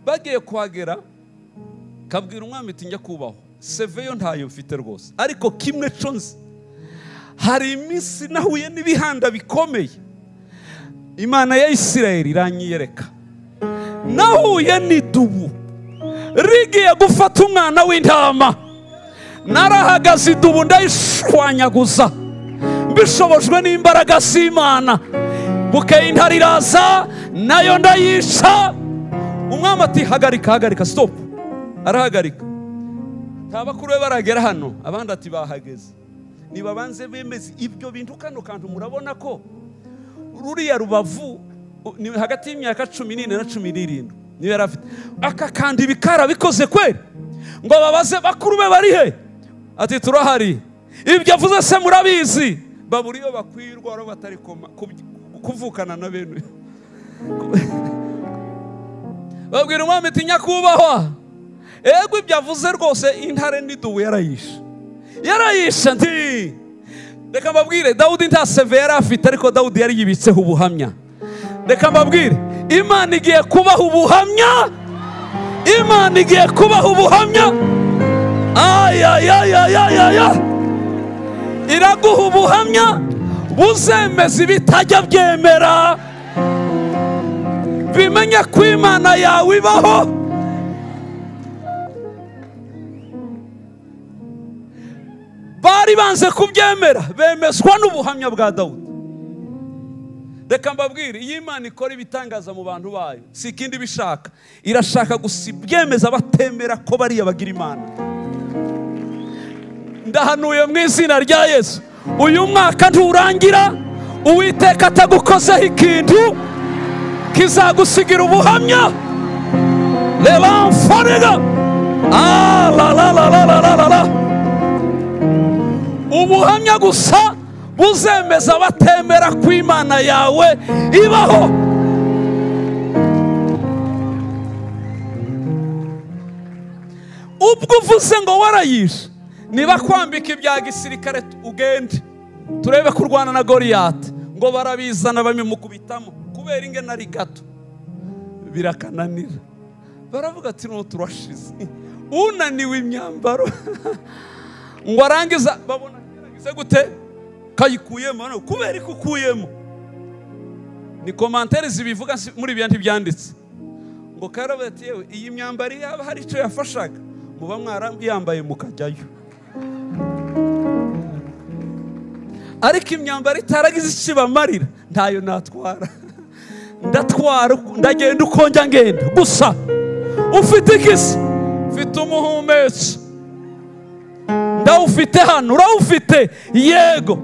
bagiye kuhagera kabwira umwami ati njya kubaho. Seveyo ntayo mfite rwose, ariko kimwe cyo nzi, hari iminsi nahuye n'ibihanda bikomeye, Imana ya Isirayeli iranyiyereka. Nahuye n'idubu rigiye gufata umwana w'intama, narahagaze idubu ndayishwanyaguza mbishobojwe n'imbaraga z'Imana. Bukeye intare iraza nayo ndayisha. Umwami ati hagarika, hagarika, stop. Arahagarika. Ntabakuru be baragera hano, abandi ati bahageze. Nibabanze bemeze ibyo bintu. Kano kantu murabona ko ruriya rubavu ni hagati y'imyaka 14 na 17 niyo yarafite. Aka kandi bikara bikoze kweri. Ngo babaze bakuru be bari he? Ati turahari. Ibyo avuze se murabizi? Baburi yo bakwirwa ro batari kuvukana na bene. Babwira umwami ati nyakubahwa, ego ibyo avuze rwose intare n'idubu yarayishe. Yarayishe nti. Reka mbabwire, Dawudi nta seve yari afite, ariko Dawudi yari yibitseho ubuhamya. Reka mbabwire, Imana igiye kubaha ubuhamya. Imana igiye kubaha ubuhamya. Ay ay ay ay ay ay. Iraguha ubuhamya buzemeza ibitajya byemera, bimenye ko Imana yawe ibaho. Bari banze kubyemera, bemezwa n'ubuhamya bwa Dawudi. Reka mbabwire, iyo Imana ikora ibitangaza mu bantu bayo, si ikindi bishaka, irashaka gusa ibyemeza batemera ko bariya bagira Imana. Ndahanuye mu izina rya Yesu, uyu mwaka nturangira Uwiteka atagukozeho ikintu kizagusigira ubuhamya. Leba mfariga. Ah la la la la la la la. Ubuhamya gusa buzemeza batemera ko Imana yawe ibaho. Ubwo uvuze ngo warayishe, niba kwambika ibya gisirikare ugende turebe kurwana na Goliyati, ngo barabizana bamimukubitamo kubera ingena ari gato birakananira. Baravuga ati no turashize, unaniwe imyambaro. Ngo arangiza babona keragize gute kayikuyemo, kubera ikukuyemo. Ni commentaire zibivuga muri bya ntibyanditse. Ngo karavuga ati yewe iyi myambaro yaba hari icyo yafashaga muba mwarayambaye mukajyayo, ariko imyambaro itaragize ikibamarira ntayo natwara. Ndatwara ndagenda uko njya ngenda gusa. Ufite ikisi? Mfite umuhumetso. Ndawufite hano, urawufite? Yego.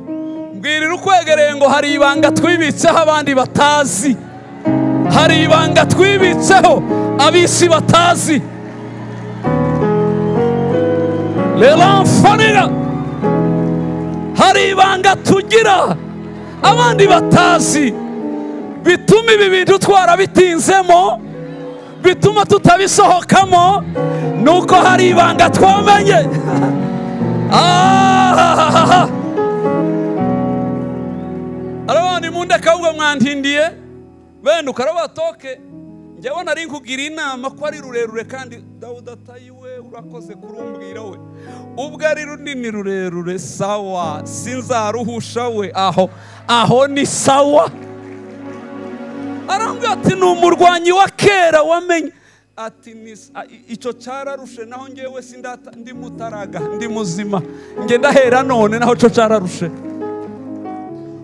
Mbwirira ukwegereye ngo hari ibanga twibitseho abandi batazi. Hari ibanga twibitseho abisi batazi. Lelamfanira. Hari ibanga tugira abandi batazi, bituma ibi bintu twarabitinzemo, bituma tutabisohokamo, nuko hari ibanga twamenye. Arabandi munda kavuga mwantindiye bene ukarabatoke. Njyewe nari nkugira inama ko ari rurerure kandi Dawudi atayiwe urakoze kurumbwira we. Ubwo ari runini rurerure sawa, sinzaruhusha we, aho aho ni sawa. Arambwira ati ni umurwanyi wa kera wamenye. Ati icyo cyararushe naho ngewe sindata ndi mutaraga ndi muzima nge ndahera none naho cyo cyararushe.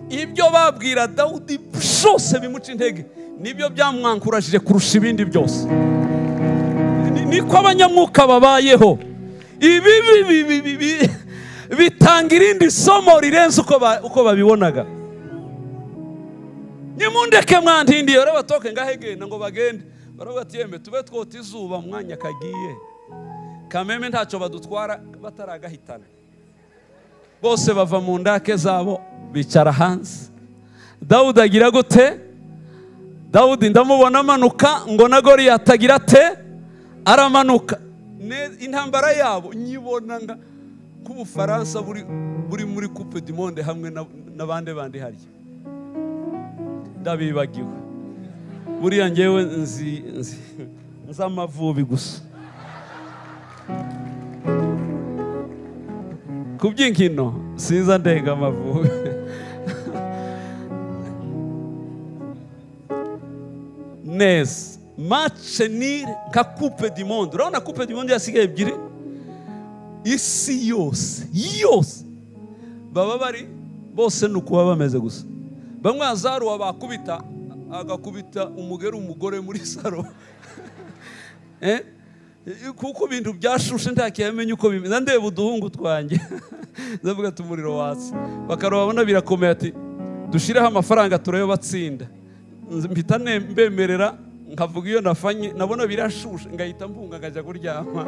Ibyo babwira Dawudi byose bimuca intege nibyo byamwankurajije kurusha ibindi byose. Niko abanyamwuka babayeho. Ibi bitanga irindi somo rirenze uko babibonaga. Nimundeke mwantindiye batoke ngahegenda ngo bagende. Baravuga ati yembe tube twota izuba mwanya kagiye. Kameme ntacyo badutwara bataragahitana. Bose bava mu ndake zabo bicara hanze. Dawudi agira gute? Dawudi ndamubona amanuka ngo na Goliyati agira ate? Aramanuka. Intambara yabo nyibona nga k'Ubufaransa buri muri Coupe du Monde hamwe n'abandi bandi harya. Ndabibagiwe. Buriya ngewe nzi Amavubi gusa. Kubyinkino sinza ndenga Amavubi. Neza match ni nka Coupe du Monde. Urabona Coupe du Monde yasigaye ebyiri, isi yose yose baba bari bose nuko baba bameze gusa. Bamwe azaruwa bakubita agakubita umugere umugore muri saro. Kuko ibintu byashushe ntakiyamenye uko bimeze. Ndeba uduhungu twanjye ndavuga ati umuriro watse. Bakarobabona birakomeye ati dushireho amafaranga turayo batsinda. Mpita mbemerera nkavuga iyo nafanye nabona birashushe ngahita mbunga ngajya kuryama.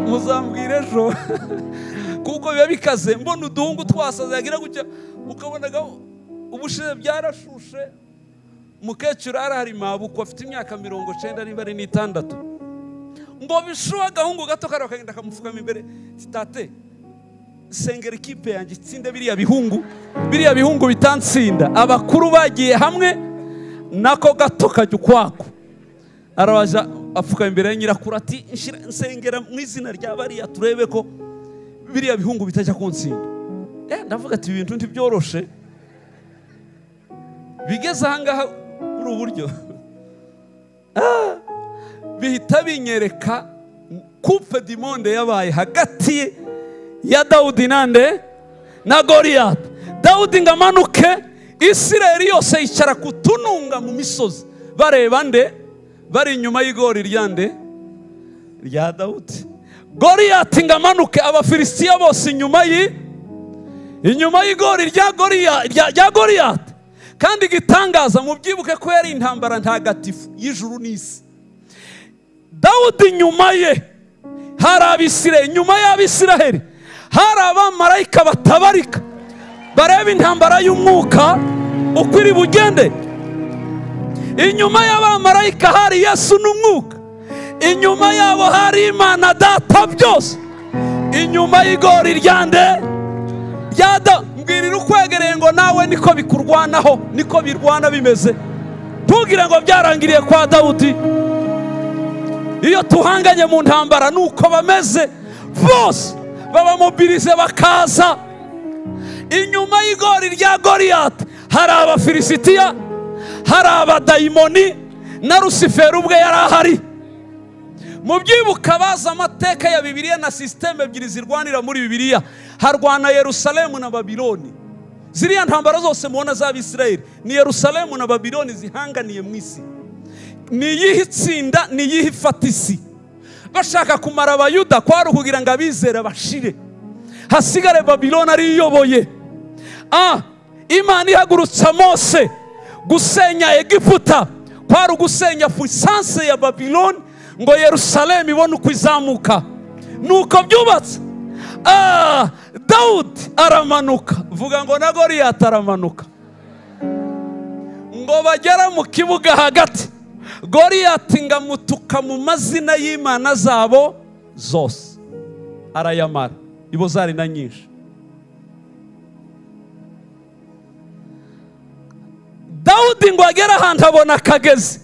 Muzambwira ejo kuko biba bikaze. Mbona uduhungu twasaze yagira gutya ukabonaga ubushize byarashushe. Mukecuru arahari mabuko afite imyaka 90 niba ari 96. Ngo bishuwa agahungu gato kari akagenda kamufukama imbere. Tate sengera ikipe yanjye itsinde biriya bihungu, biriya bihungu bitantsinda. Abakuru bagiye hamwe nako gato kajya ukwako. Arabaja apfuka imbere ya nyirakuru ati nsengera mu izina rya bariya turebe ko biriya bihungu bitajya kuntsinda. Ndavuga ati ibintu ntibyoroshe bigeze ahangaha muri uburyo. Bihita binyereka Coupe du Monde yabaye hagati ya Dawudi nande na Goliyati. Dawudi ngamanuke, Isirayeli yose yicara kutununga mu misozi bareba nde? Bari inyuma y'igori ryande rya Dawudi. Goliyati ngamanuke, Abafilisitiya bose inyuma y'igori rya Goliyati. Kandi gitangaza mubyibuke ko yari intambara ntagatifu y'ijuru n'isi. Dawudi nyuma ye hari Abisirayeli, nyuma y'Abisirayeli hari abamarayika batabarika bareba intambara y'umwuka uko iri bugende. Inyuma y'abamarayika hari Yesu n'umwuka, inyuma yabo hari Imana Data byose, inyuma y'igori ryande ryada. Mbwirira ukwegereye ngo nawe niko bikurwanaho, niko birwana bimeze. Ntugire ngo byarangiriye kwa Dawudi. Iyo tuhanganye mu ntambara nuko bameze bose babamobilize bakaza. Inyuma y'igori rya Goliyati hari Abafilisitiya, hari abadayimoni na Rusiferi ubwe yari ahari. Mubyibuka baza amateka ya Bibiliya na systeme ebyiri zirwanira muri Bibiliya. Harwana Yerusalemu na Babiloni. Ziriya ntambara zose mubona z'Abisirayeli ni Yerusalemu na Babiloni zihanganiye mu isi. Ni iyihe itsinda, ni iyihe ifata isi? Bashaka kumara Abayuda kwari ukugira ngo abizera bashire, hasigare Babiloni ariyoboye. Imana ihagurutsa Mose gusenya Egiputa kwari ugusenya puissance ya Babiloni ngo Yerusalemu ibone uko izamuka. Nuko byubatse. Dawudi aramanuka, vuga ngo na Goliyati aramanuka. Ngo bagera mu kibuga hagati, Goliyati ngamutuka mu mazina y'Imana zabo zose, arayamara. Ibo zari na nyinshi. Dawudi ngo agera ahantu abona akagezi,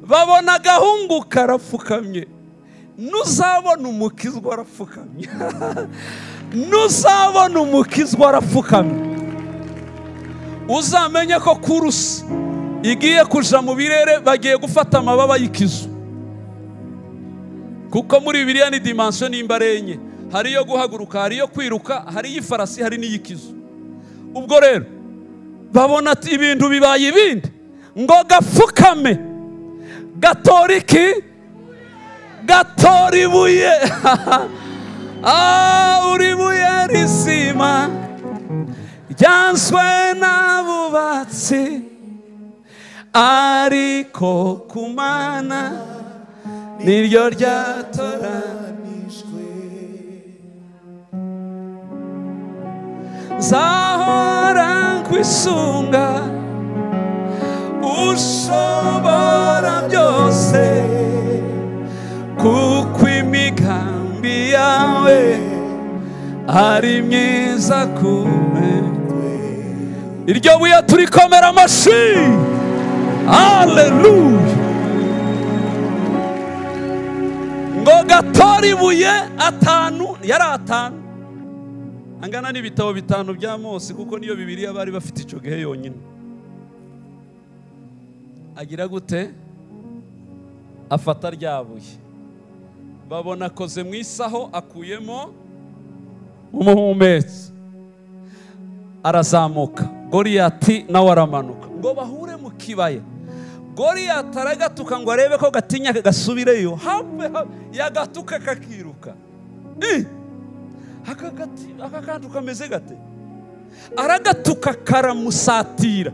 babona agahungu karapfukamye. Nuzabona umukizwa arapfukamye, nuzabona umukizwa arapfukamye, uzamenye ko kurusi igiye kuja mu birere, bagiye gufata amababa y'ikizu. Kuko muri Bibiliya ni dimension nimba enye, hari iyo guhaguruka, hari iyo kwiruka, hari iyifarasi, hari n'iyikizu. Ubwo rero babona ati ibintu bibaye ibindi, ngo gapfukame gatora iki? Gatora ibuye. Uri buye rizima ryanswe n'abubatsi, ariko ku Mana niryo ryatoranijwe. Nzahora nkwisunga ushobora byose, kuko imigambi yawe ari myiza kuri twe. Iryo buye turikomera amashyi. Haleluya. Ngo gatora ibuye atanu, yari atanu angana n'ibitabo bitanu bya Mose, kuko niyo Bibiliya bari bafite icyo gihe yonyine. Agira gute? Afata ryabuye, babona akoze mu isaho, akuyemo umuhumetso, arazamuka. Goliyati nawe aramanuka, ngo bahure mu kibaya. Goliyati aragatuka ngo arebe ko gatinya gasubireyo, habe yagatuka kakiruka. Aka kantu kameze gate? Aragatuka karamusatira,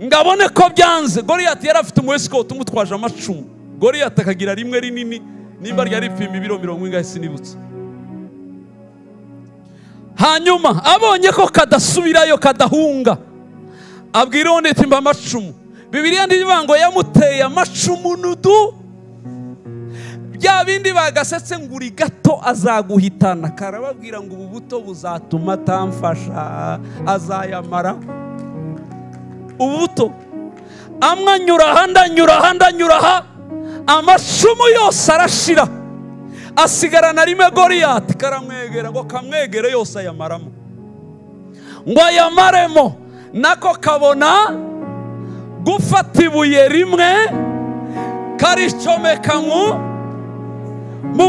ngabone ko byanze. Goliyati yari afite umuesikoti umutwaje amacumu. Goliyati akagira rimwe rinini, nimba ryari ripima ibiro 40 sinibutse. Hanyuma abonye ko kadasubirayo, kadahunga, abwira undi ati mba amacumu. Bibiliya ndivuga ngo yamuteye amacumu nudu, bya bindi bagasetse ngo uri gato azaguhitana. Karababwira ngo ubu buto buzatuma atamfasha, azayamara. Ubuto amwe anyura aha, ndanyura aha, ndanyura aha, amacumu yose arashira, asigarana rimwe. Goliyati karamwegera, ngo kamwegere yose ayamaramo, ngo ayamaremo. Nako kabona gufata ibuye rimwe karicomeka mu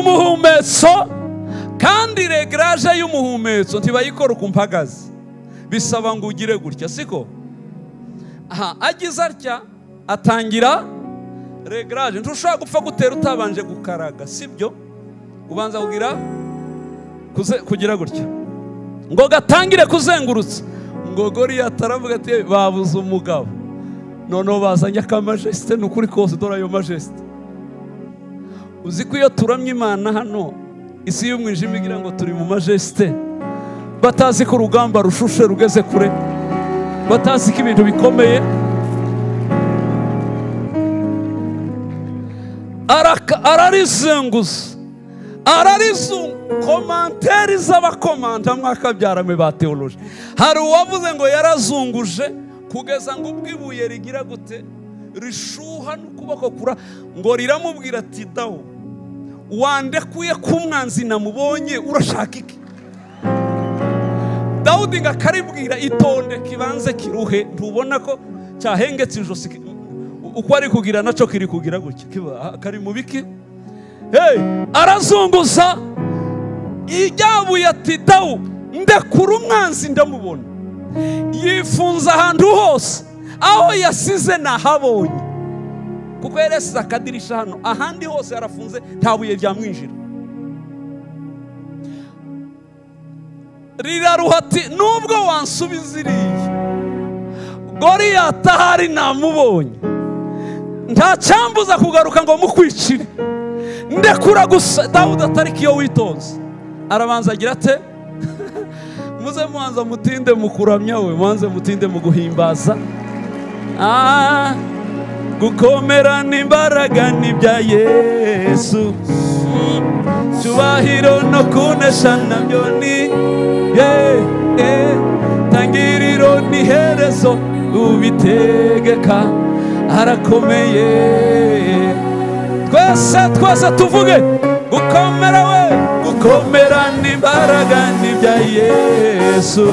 muhumetso, kandi regraje y'umuhumetso ntibayikora ukumpagaze, bisaba ngo ugire gutya, siko? Aha agize atya atangira regraje. Ntushobora gupfa gutera utabanje gukaraga, sibyo? Ubanza kugira gutya ngo gatangire kuzengurutsa. Ngo Goliyati aravuga ati babuze umugabo, noneho bazanye akamajesite. Ni ukuri kose, dore ayo majesite. Uzi ko iyo turamye Imana hano, isi y'umwijima igira ngo turi mu majesite, batazi ko urugamba rushushe rugeze kure, batazi ko ibintu bikomeye. Ararizenguza, ararizunga. Komanteri z'abakomanta mwakabyarame ba teoloji, hari uwavuze ngo yarazunguje kugeza ngo ubwo ibuye rigira gute, rishuha n'ukuboko kura, ngo riramubwira ati dawo wandekuye ku mwanzi namubonye, urashaka iki? Dawudi ngo akaribwira itonde kibanze kiruhe, ntubona ko cyahengetse ijosi, uko ari kugira nacyo kiri kugira gutya, kari mu biki? Hey, arazunguza ijyabuye ati dawu ndekura umwanzi ndamubona. Yifunza ahantu hose, aho yasize nahabonye, kuko yarasize akadirisha hano, ahandi hose yarafunze, nta buye ryamwinjira. Riraruha ati nubwo wansubiza iriya, Goliyati ahari namubonye, nta cyambuza kugaruka ngo mukwicire, ndekura gusa. Dawudi atariko iyo witonze. Arabanza agira ate? Muze mubanza mutinde mu kuramya we, mubanze mutinde mu guhimbaza. Gukomera n'imbaraga n'ibya Yesu, cyubahiro no kunesha nabyo ni tangiriro n'iherezo ubitegeka arakomeye. Twese twese tuvuge gukomera we, gukomera n'imbaraga n'ibya Yesu,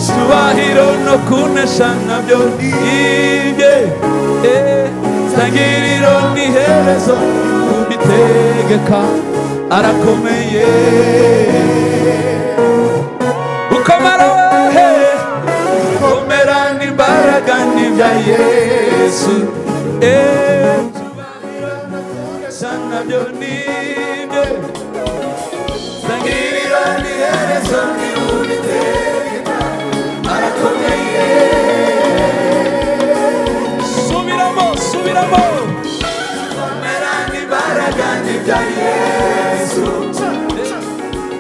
cyubahiro no kunesha nabyo ni tangiriro n'iherezo ubitegeka arakomeye. Gukomera we, gukomera n'imbaraga n'ibya Yesu, cyubahiro no kunesha nabyo ni tangiriro n'iherezo ubitegeka arakomeye. Subiramo, subiramo. Gukomera n'imbaraga n'ibya Yesu,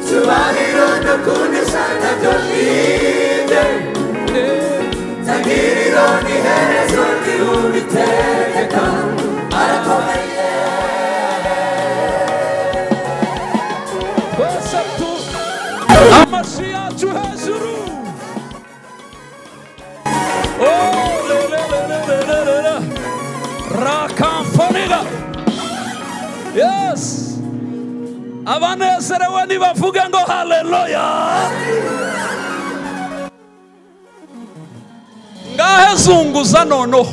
cyubahiro no kunesha nabyo ni tangiriro n'iherezo ubitegeka arakomeye. Twese tu amashi yacu hejuru. Oh, le le le le le le le. Rakamfoniga. Yes. Abanezerewe nibavuge ngo haleluya. Ngahe zunguza noneho.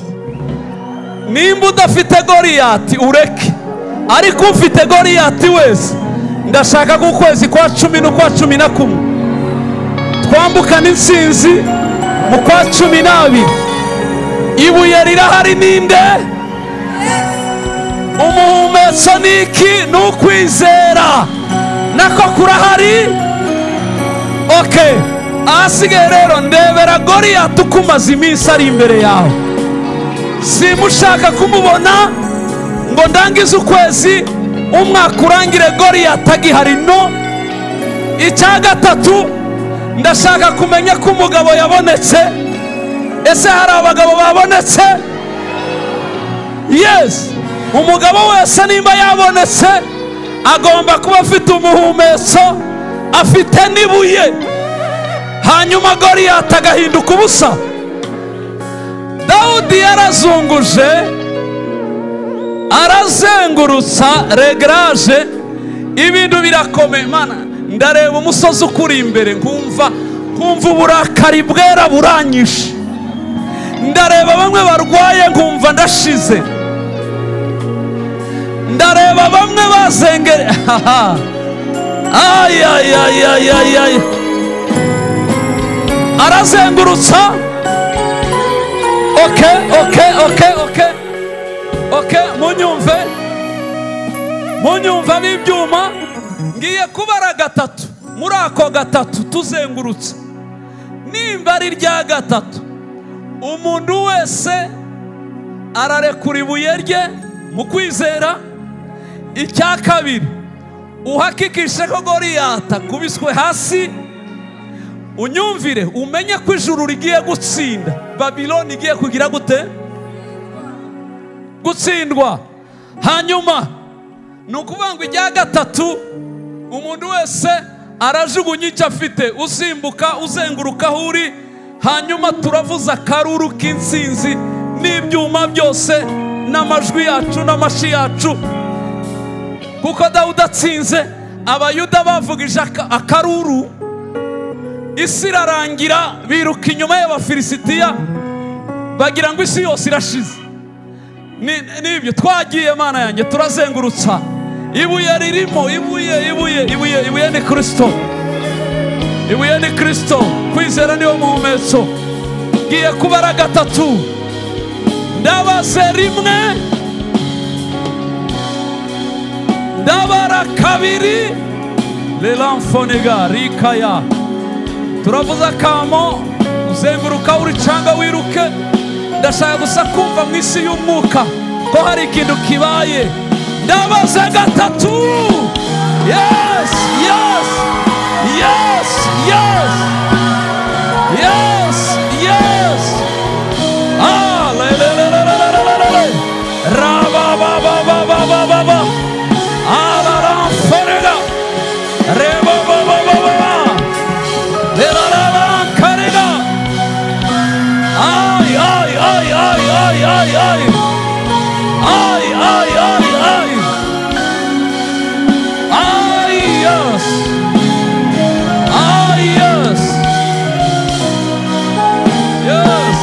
Nimba udafite Goliyati ureke, ariko ufite Goliyati wese ndashaka ko ukwezi kwa 10 n'ukwa 11 twambukana intsinzi mu kwa 12. Ibuye rirahari ninde? Umuhumetso niki? Ni ukwizera nako kurahari. Okay, ahasigaye rero ndebera Goliyati ukumaze iminsi ari imbere yawe. Simushaka kumubona ngo ndangize ukwezi umwaka urangire Goliyati agihari. No. Icya gatatu, ndashaka kumenya ko umugabo yabonetse. Ese hari abagabo babonetse? Yes. Umugabo wese nimba yabonetse agomba kuba afite umuhumetso, afite n'ibuye, hanyuma Goliyati agahinduka ubusa. Dawudi yarazunguje, arazengurutsa regaraje, ibintu birakomeye. Mana, ndareba umusozi ukuri imbere nkumva uburakari bwera buranyishe. Ndareba bamwe barwaye nkumva ndashize. Ndareba bamwe bazengere. Ay ay ay ay ay ay. Arazengurutsa. Okay, okay, okay, okay. Okay, munyumve. Munyumve b'ibyuma, ngiye kubara gatatu. Muri ako gatatu tuzengurutse. Nimba ari rya gatatu, umuntu wese ararekura ibuye rye mu kwizera. Icya kabiri, uhakikishe ko Goliyati akubiswe hasi. Unyumvire, umenye ko ijuru rigiye gutsinda, Babiloni igiye kugira gute? Gutsindwa. Hanyuma ni ukuvuga ngo ijya gatatu umuntu wese arajugunya icyo afite, usimbuka uzenguruka aho uri. Hanyuma turavuza akaruru k'intsinzi n'ibyuma byose n'amajwi yacu n'amashi yacu. Kuko Dawudi atsinze, Abayuda bavugije akaruru, isi irarangira, biruka inyuma y'Abafilisitiya bagira ngo isi yose irashize. Nibyo twagiye Mana yanjye, turazengurutsa. Ibuye ririmo, ibuye, ibuye, ibuye, ibuye ni Kristo. Ibuye ni Kristo. Kwizera niwo muhumetso. Ngiye kubara gatatu. Ndabaze rimwe, ndabara kabiri. Lelamfoniga rikaya. Turavuza kamo, uzenguruka uri canga wiruke. Ndashaka gusa kumva mu isi y'umwuka ko hari ikintu kibaye. Ndabaze gatatu. Yes, yes, yes, yes, yes, yes. Ah, le le le le le le le le. Ra ba ba ba ba ba ba ba ba. Ah la la forega. Re ba ba ba ba ba ba. Le la la la karega. Ay ay ay ay ay ay ay. Ay ay ay ay. Ay yes. Ay yes. Yes.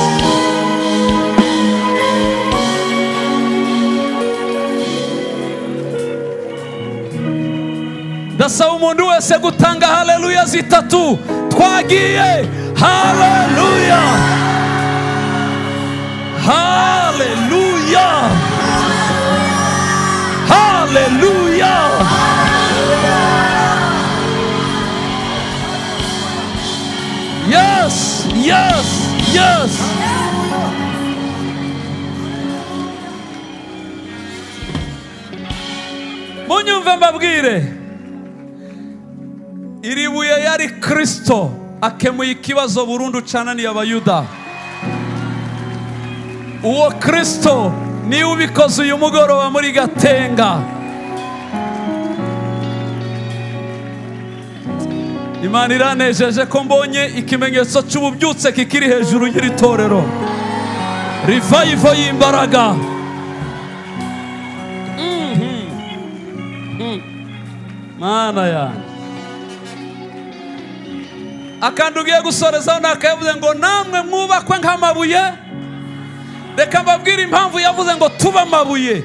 Ndasaba umuntu wese gutanga haleluya zitatu. Twagiye. Haleluya, haleluya, haleluya. Yes, yes, yes. Munyumve mbabwire, iri buye yari Kristo akemuye ikibazo burundu cananiye Abayuda. Uwo Kristo niwe ubikoze uyu mugoroba muri Gatenga. Imana iranejeje ko mbonye ikimenyetso cy'ububyutse kikiri hejuru y'iri torero, revival y'imbaraga. Mana yanjye, akantu ugiye gusorezaho nakayavuze ngo namwe mwubakwe nk'amabuye. Reka mbabwire impamvu yavuze ngo tube amabuye.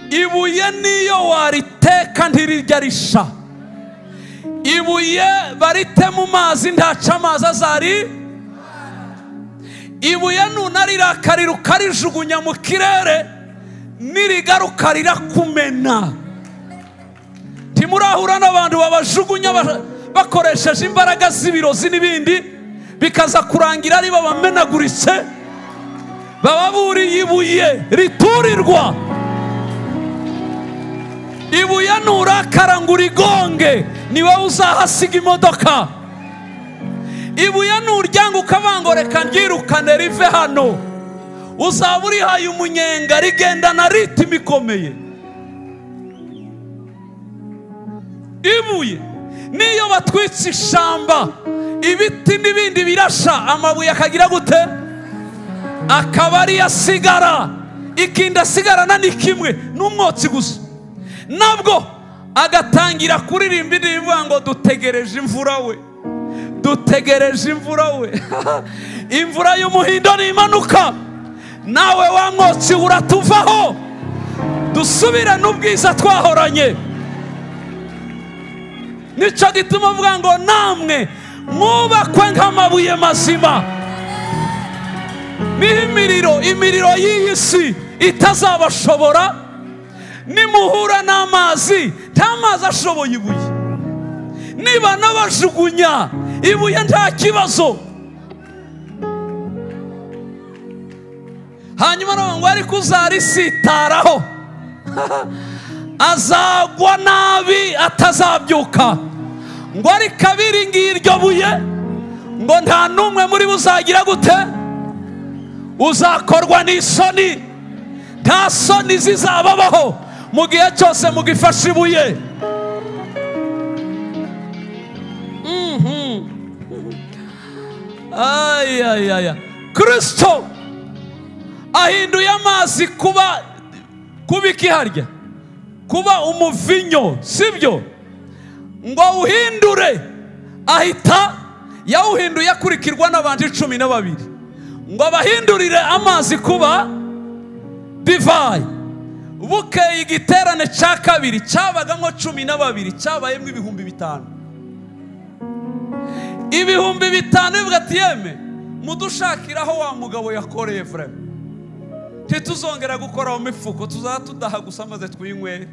Ibuye niyo wariteka ntirijya risha. Ibuye barite mu mazi ntaca amazi azari. Ibuye nunarirakarira ukarijugunya mu kirere, nirigaruka rirakumena. Ntimurahura n'abantu babajugunya bakoresheje imbaraga z'ibirozi n'ibindi, bikaza kurangira ari babamenaguritse, baba buriye ibuye riturirwa. Ibuye nurakara ngo urigonge, ni wowe uzahasiga imodoka. Ibuye nuryanga ukavuga reka ndyirukane rive hano, uzaba urihaye umunyenga, rigendana ritimi ikomeye. Ibuye niyo batwitse ishamba, ibiti n'ibindi birasha, amabuye akagira gute? Akaba ari asigara. Ikindi asigarana ni kimwe, n'umwotsi gusa. Nabwo agatangira kuririmba indirimbo ngo dutegereje imvura we, dutegereje imvura we. Imvura y'umuhindo nimanuka, nawe wa mwotsi uratuvaho, dusubire n'ubwiza twahoranye. Nicyo gituma avuga ngo namwe mwubakwe nk'amabuye mazima, niho imiriro y'iyi si itazabashobora. Nimuhura n'amazi, nta mazi ashoboye ibuye. Niba n'abajugunya ibuye nta kibazo. Hanyuma ngo ariko uzarisitaraho azagwa nabi atazabyuka. Ngo ariko abiringiye iryo buye, ngo nta n'umwe muri bo uzagira gute? Uzakorwa n'isoni. Nta soni zizababaho mu gihe cyose mugifashe ibuye. Ay ay ay. Kristo ahinduye amazi kuba ikiharya, kuba umuvinyo, sibyo? Ngo uhindure, ahita yawuhinduye akurikirwa n'abantu 12, ngo abahindurire amazi kuba divayi. Bukeye igiterane cya kabiri cyabagamo 12, cyabayemo 5,000. 5,000 bivuga ati yeme mudushakiraho wa mugabo yakoreye freme, ntituzongera gukora mu mifuko, tuzatudaha gusa maze twinywere.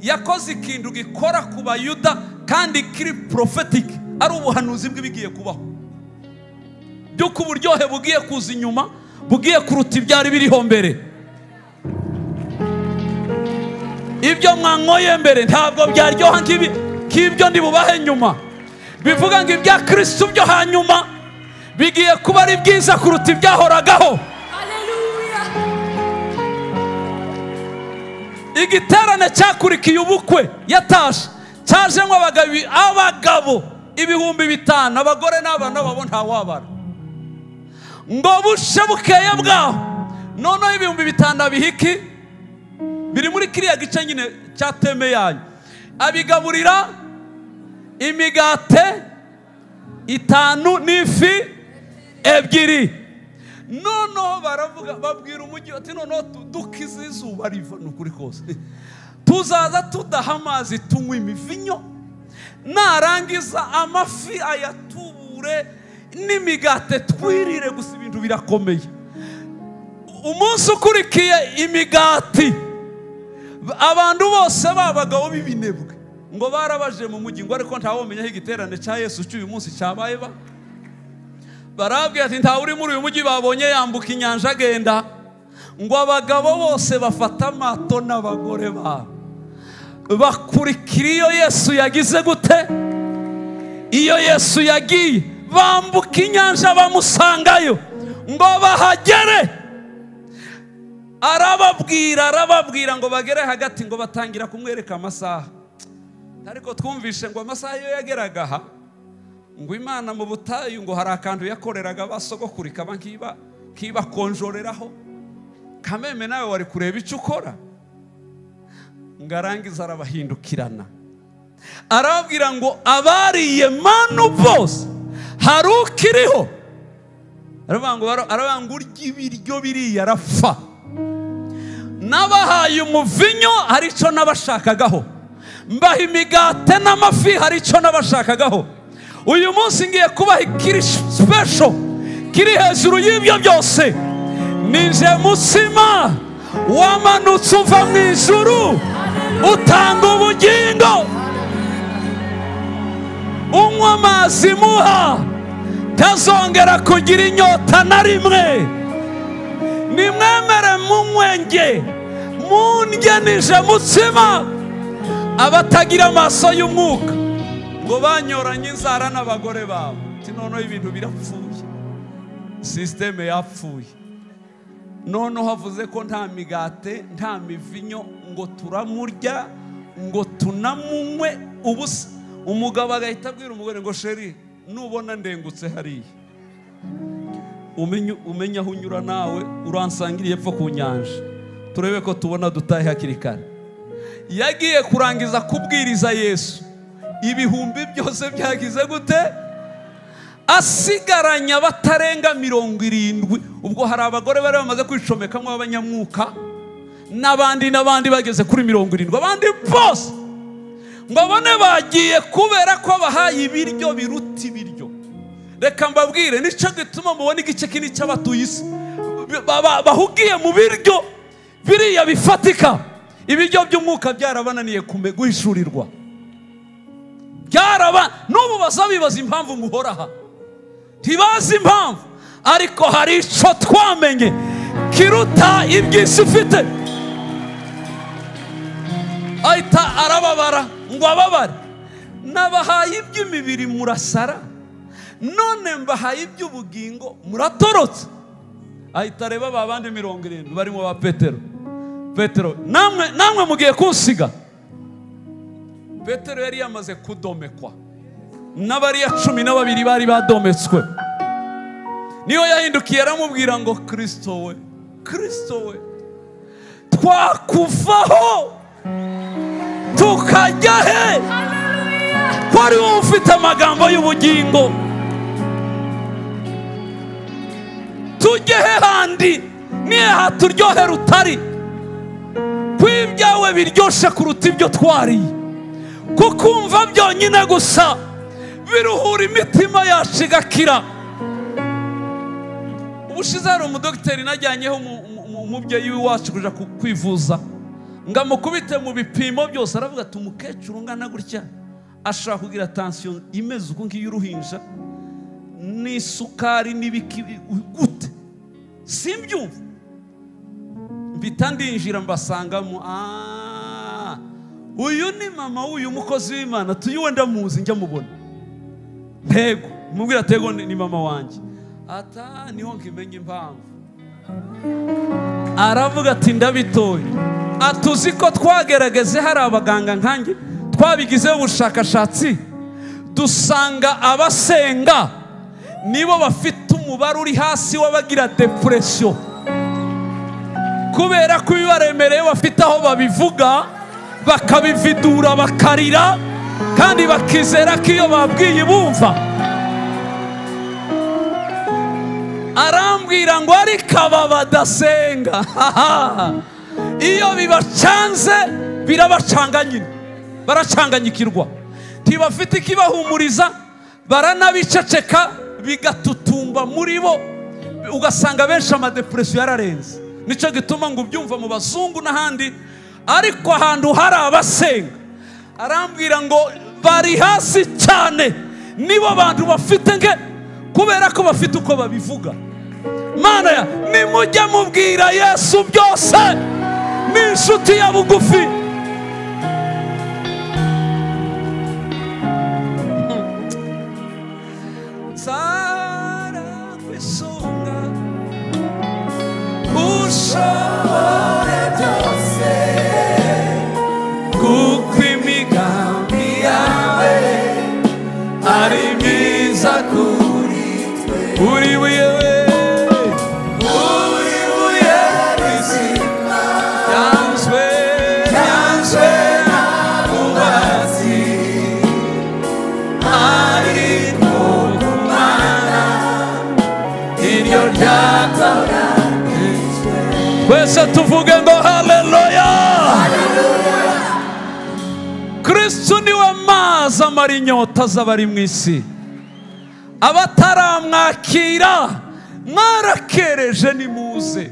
Yakoze ikintu gikora ku Bayuda kandi kiri prophetic, ari ubuhanuzi bw'ibigiye kubaho, by'uko uburyohe bugiye kuza inyuma bugiye kuruta ibyari biriho mbere. Ibyo mwanyoye mbere ntabwo byaryoha nk'ibyo ndi bubahe nyuma. Bivuga ngo ibya Kristo byo hanyuma bigiye kuba ari byiza kuruta ibyahoragaho. Igiterane cyakurikiye ubukwe yatashe cyajemo abagabo 5000, abagore n'abana babo ntawabara. Ngo bushe bukeye bwaho noneho 5000 bihiki biri muri kiriya gice nyine cya teme yanyu, abigaburira imigate 5 n'ifi 2. Noneho baravuga, babwira umujyi ati noneho dukize izuba riva nukuri kose, tuzaza tudaha amazi tunywa imivinyo, narangiza amafi ayatubure n'imigate twirire gusa, ibintu birakomeye. Umunsi ukurikiye imigati, abantu bose babagabo b'ibinebwe ngo barabaje mu mujyi, ngo ariko ntawomenya aho igiterane cya Yesu cy'uyu munsi cyabaye. Barabwira ati ntawe uri muri uyu mujyi babonye yambuka inyanja agenda. Ngo abagabo bose bafata amato n'abagore babo bakurikira iyo Yesu yagize gute, iyo Yesu yagiye, bambuka inyanja bamusangayo. Ngo bahagere arababwira ngo bagere hagati, ngo batangira kumwereka amasaha. Ariko twumvishe ngo amasaha iyo yageraga aha, ngo Imana mu butayu ngo hari akantu yakoreraga basogokuru kaba nkibakonjoreraho. Kameme nawe wari kureba icyo ukora. Ngo arangiza arabahindukirana, arababwira ngo abariye manu bose hari ukiriho. Aravuga ngo urya ibiryo biriya arapfa. Nabahaye umuvinyo hari icyo nabashakagaho, mbaha imigate n'amafi hari icyo nabashakagaho. Uyu munsi ngiye kubaha ikiri special kiri hejuru y'ibyo byose. Nije mutsima wamanutse uva mu ijuru utanga ubugingo, unywa amazi muha ntazongera kugira inyota na rimwe. Nimwemere munywenge mundye, nije mutsima. Abatagira amaso y'umwuka ngo banyoranye inzara n'abagore babo, ati noneho ibintu birapfuye, systeme yapfuye. Noneho havuze ko nta migate nta mivinyo, ngo turamurya ngo tunamunywe ubusa. Umugabo agahita abwira umugore ngo sheri, nubona ndengutse hariya umenye aho unyura nawe uransangiriye epfo ku nyanja, turebe ko tubona dutahe hakiri kare. Yagiye kurangiza kubwiriza Yesu, ibihumbi byose byagize gute, asigaranya batarenga 70. Ubwo hari abagore bari bamaze kwicomekamo abanyamwuka n'abandi bageze kuri 70, abandi bose ngo bone bagiye kubera ko bahaye ibiryo biruta ibiryo. Reka mbabwire, nicyo gituma mubona igice kinini cy'abatuye isi bahugiye mu biryo biriya bifatika. Ibiryo by'umwuka byarabananiye guhishurirwa, byaraba n'ubu bazabibaza impamvu muhoraha, ntibazi impamvu. Ariko hari icyo twamenye kiruta iby'isi ifite. Ahita arababara ngo ababare, nabahaye iby'imibiri murasara, none mbahaye iby'ubugingo muratorotse. Ahita areba ba bandi 70 barimo ba Petero. Petero, namwe mugiye kunsiga. Petero yari yamaze kudomekwa n'abariya 12 bari badometswe. Niyo yahindukiye aramubwira ngo Kristo we, Kristo we, twakuvaho tukajya he? Ko ari wowe ufite amagambo y'ubugingo, tujye he handi? Nihe haturyohera utari? Ko ibyawe biryoshe kuruta ibyo twariye, kukumva byonyine gusa biruhura imitima yacu igakira. Ubushize hari umudogiteri najyanyeho umubyeyi w'iwacu kuja kwivuza, ngo amukubite mu bipimo byose, aravuga ati umukecuru ungana gutya ashobora kugira tension imeze uko ngiyo uruhinja n'isukari n'ibiki gute, simbyumva. Mpita ndinjira mbasangamo, Uyu ni mama w'uyu mukozi w'Imana, tuyuwe ndamuzi njya mubona. Ntego, mubwira tego ni mama wanjye. Ata niho nkimenye impamvu. Aravuga ati ndabitoye. Atuzi ko twagerageze hari abaganga nkanjye, twabigizeho ubushakashatsi, dusanga abasenga nibo bafite umubare uri hasi w'abagira depression. Kubera ko ibibaremereye bafite aho babivuga, bakabividura bakarira, kandi bakizera ko iyo babwiye bumva. Arambwira ngo ariko aba badasenga iyo bibacanze birabacanga nyine, baracanganyikirwa, ntibafite ikibahumuriza, baranabiceceka bigatutumba muri bo, ugasanga benshi amadepression yararenze. Nicyo gituma ngo ubyumva mu bazungu n'ahandi, ariko ahantu hari abasenga arambwira ngo bari hasi cyane, nibo bantu bafite nge kubera ko bafite uko babivuga. Mana ya nimujya mubwira Yesu byose, ni inshuti ya bugufi. Sara kwisunga ushobore byose, kuko imigambi yawe ari myiza kuri twe. Uri buye, uri buye rizima, ryanzwe, ryanzwe n'abubatsi, ariko ku Mana iryo ryatoranijwe. Twese tuvuge ngo haleluya. Kristo niwe mazi amara inyota z'abari mu isi. Abataramwakira mwarakereje nimuze,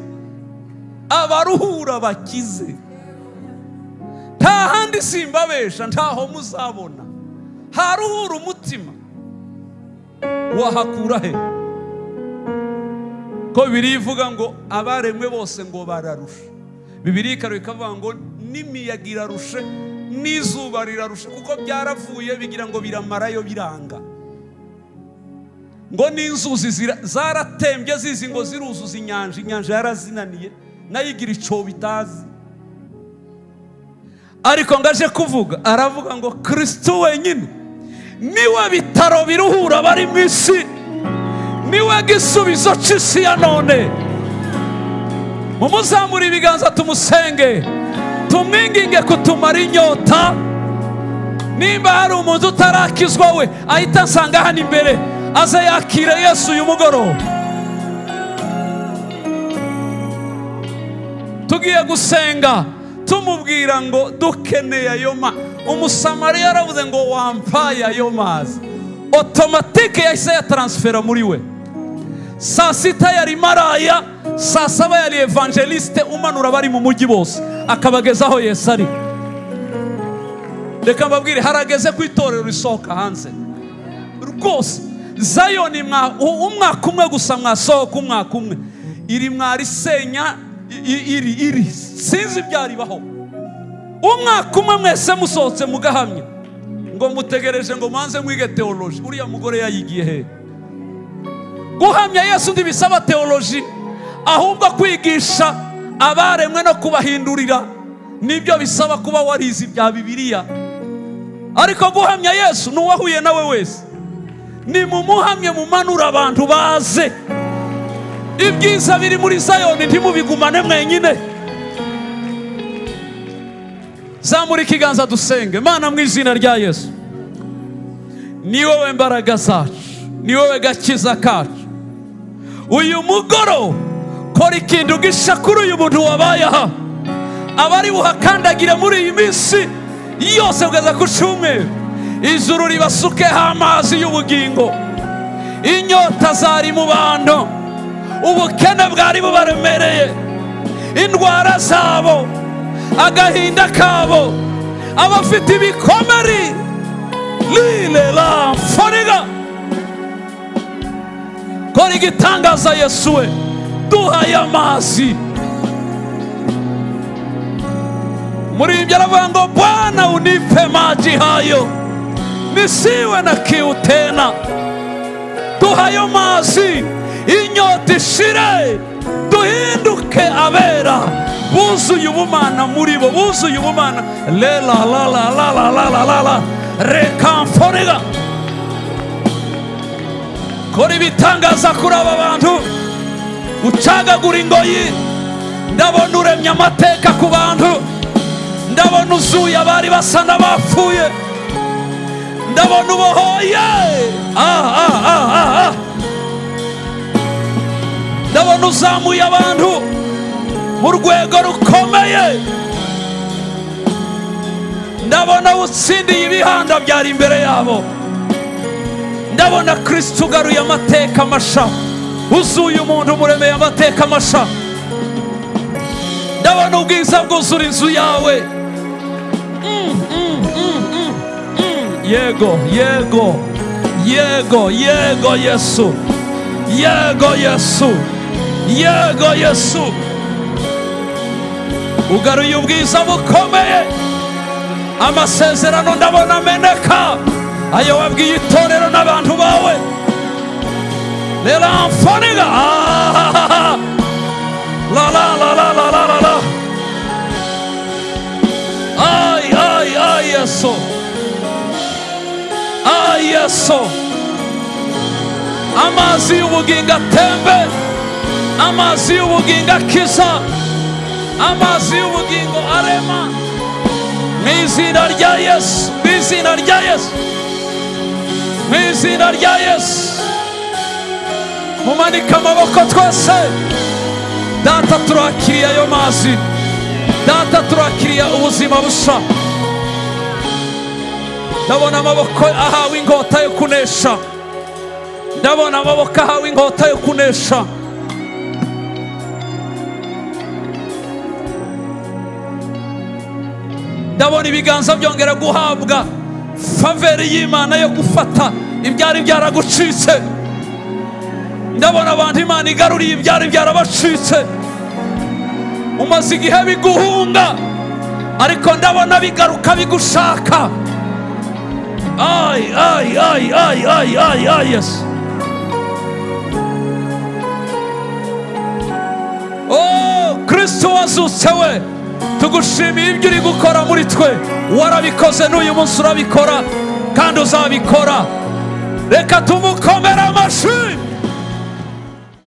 abaruhura bakize. Nta handi simbabesha, ntaho muzabona haruhura umutima. Wahakura he? Ko Bibiliya ivuga ngo abaremwe bose ngo bararusha. Bibiliya ikavuga ngo n'imiyaga irarushe, n'izuba rirarushe, kuko byaravuye bigira ngo biramarayo biranga. Ngo n'inzuzi zaratembye zizi ngo ziruzuza inyanja, inyanja yarazinaniye nayo igira icyobo itazi. Ariko ngaje kuvuga, aravuga ngo Kristo wenyine niwe bitaro biruhura bari mu isi, niwe gisubizo cy'isi ya none. Mumuzamure ibiganza tumusenge, tumwinginge kutumara inyota. Nimba hari umuntu utarakizwa we ahita ansanga hano imbere, aze yakire Yesu uyu mugoroba. Tugiye gusenga tumubwira ngo dukeneye ayo ma. Umusamariya yaravuze ngo wampaye ayo mazi, automatique yahise yatransfera muri we. Saa sita yari maraya, saa saba yari evangeliste umanura bari mu mujyi bose akabagezaho Yesu ari. Reka mbabwire, harageze ku itorero risohoka hanze rwose. Zayoni umwaka umwe gusa mwasohoka umwaka umwe, iri mwarisenya iri iri sinzi ibyaribaho. Umwaka umwe mwese musohotse mugahamya ngo mutegereje ngo manze mwige theology. Uriya mugore yayigiye he? Guhamya Yesu ntibisaba theology, ahubwo kwigisha abaremwe no kubahindurira nibyo bisaba kuba warize ibya Bibiliya. Ariko guhamya Yesu n'uwahuye nawe wese, ni mumuhamye mumanura abantu baze. Ibyiza biri muri Zayoni ntimubigumane mwenyine. Zamura ikiganza dusenge. Mana mu izina rya Yesu, ni wowe mbaraga zacu, ni wowe gakiza kacu. Uyu mugoro kora ikintu gisha kuri uyu muntu wabaye aha, abari buhakandagire muri iyi minsi yose kugeza ku cyumweru. Ijuru ribasukeho amazi y'ubugingo. Inyota zari mu bantu, ubukene bwari bubaremereye, indwara zabo, agahinda kabo, abafite ibikomere lile la foniga. Kora igitangaza Yesu we, duhaye amazi. Muririmbyi aravuga ngo Bwana unipe maji hayo nisiwe na kiu tena. Duha ayo mazi inyota ishire, duhinduke abera buzuye ubumana muri bo, buzuye ubumana. Lela la la la la la la la la rekamforega. Kora ibitangaza kuri aba bantu, ucagagura ingoyi. Ndabona uremye amateka ku bantu, ndabona uzuye abari basa n'abapfuye, ndabona ubohoye. Ndabona uzamuye abantu mu rwego rukomeye, ndabona utsindiye ibihanda byari imbere yabo. Ndabona Kristo ugaruye amateka masha, uzuye umuntu umuremeye amateka masha. Ndabona ubwiza bwuzura inzu yawe. Yego, yego, yego, yego Yesu, yego Yesu, yego Yesu. Ugaruye ubwiza bukomeye, amasezerano ndabona ameneka, ayo wabwiye itorero n'abantu bawe. Leramfoniga la la la la la la la la. Ay ay ay Yesu, ay Yesu. Amazi y'ubugingo atembe, amazi y'ubugingo akiza, amazi y'ubugingo arema. Mu izina rya Yesu, mu izina rya Yesu, mu izina rya Yesu. Mumanike amaboko twese. Data turakiriye ayo mazi, Data turakiriye ubuzima busha. Ndabona amaboko ahawe inkota yo kunesha, ndabona amaboko ahawe inkota yo kunesha. Ndabona ibiganza byongera guhabwa faveri y'Imana yo gufata ibyari byaragucitse. Ndabona abantu Imana igaruriye ibyari byarabacitse. Umaze igihe biguhunga, ariko ndabona bigaruka bigushaka. Ay ay ay ay ay ay ay Yesu. Oh Kristo wazutse we, tugushimiye ibyo uri gukora muri twe. Warabikoze n'uyu munsi urabikora kandi uzabikora. Reka tumukomere amashyi.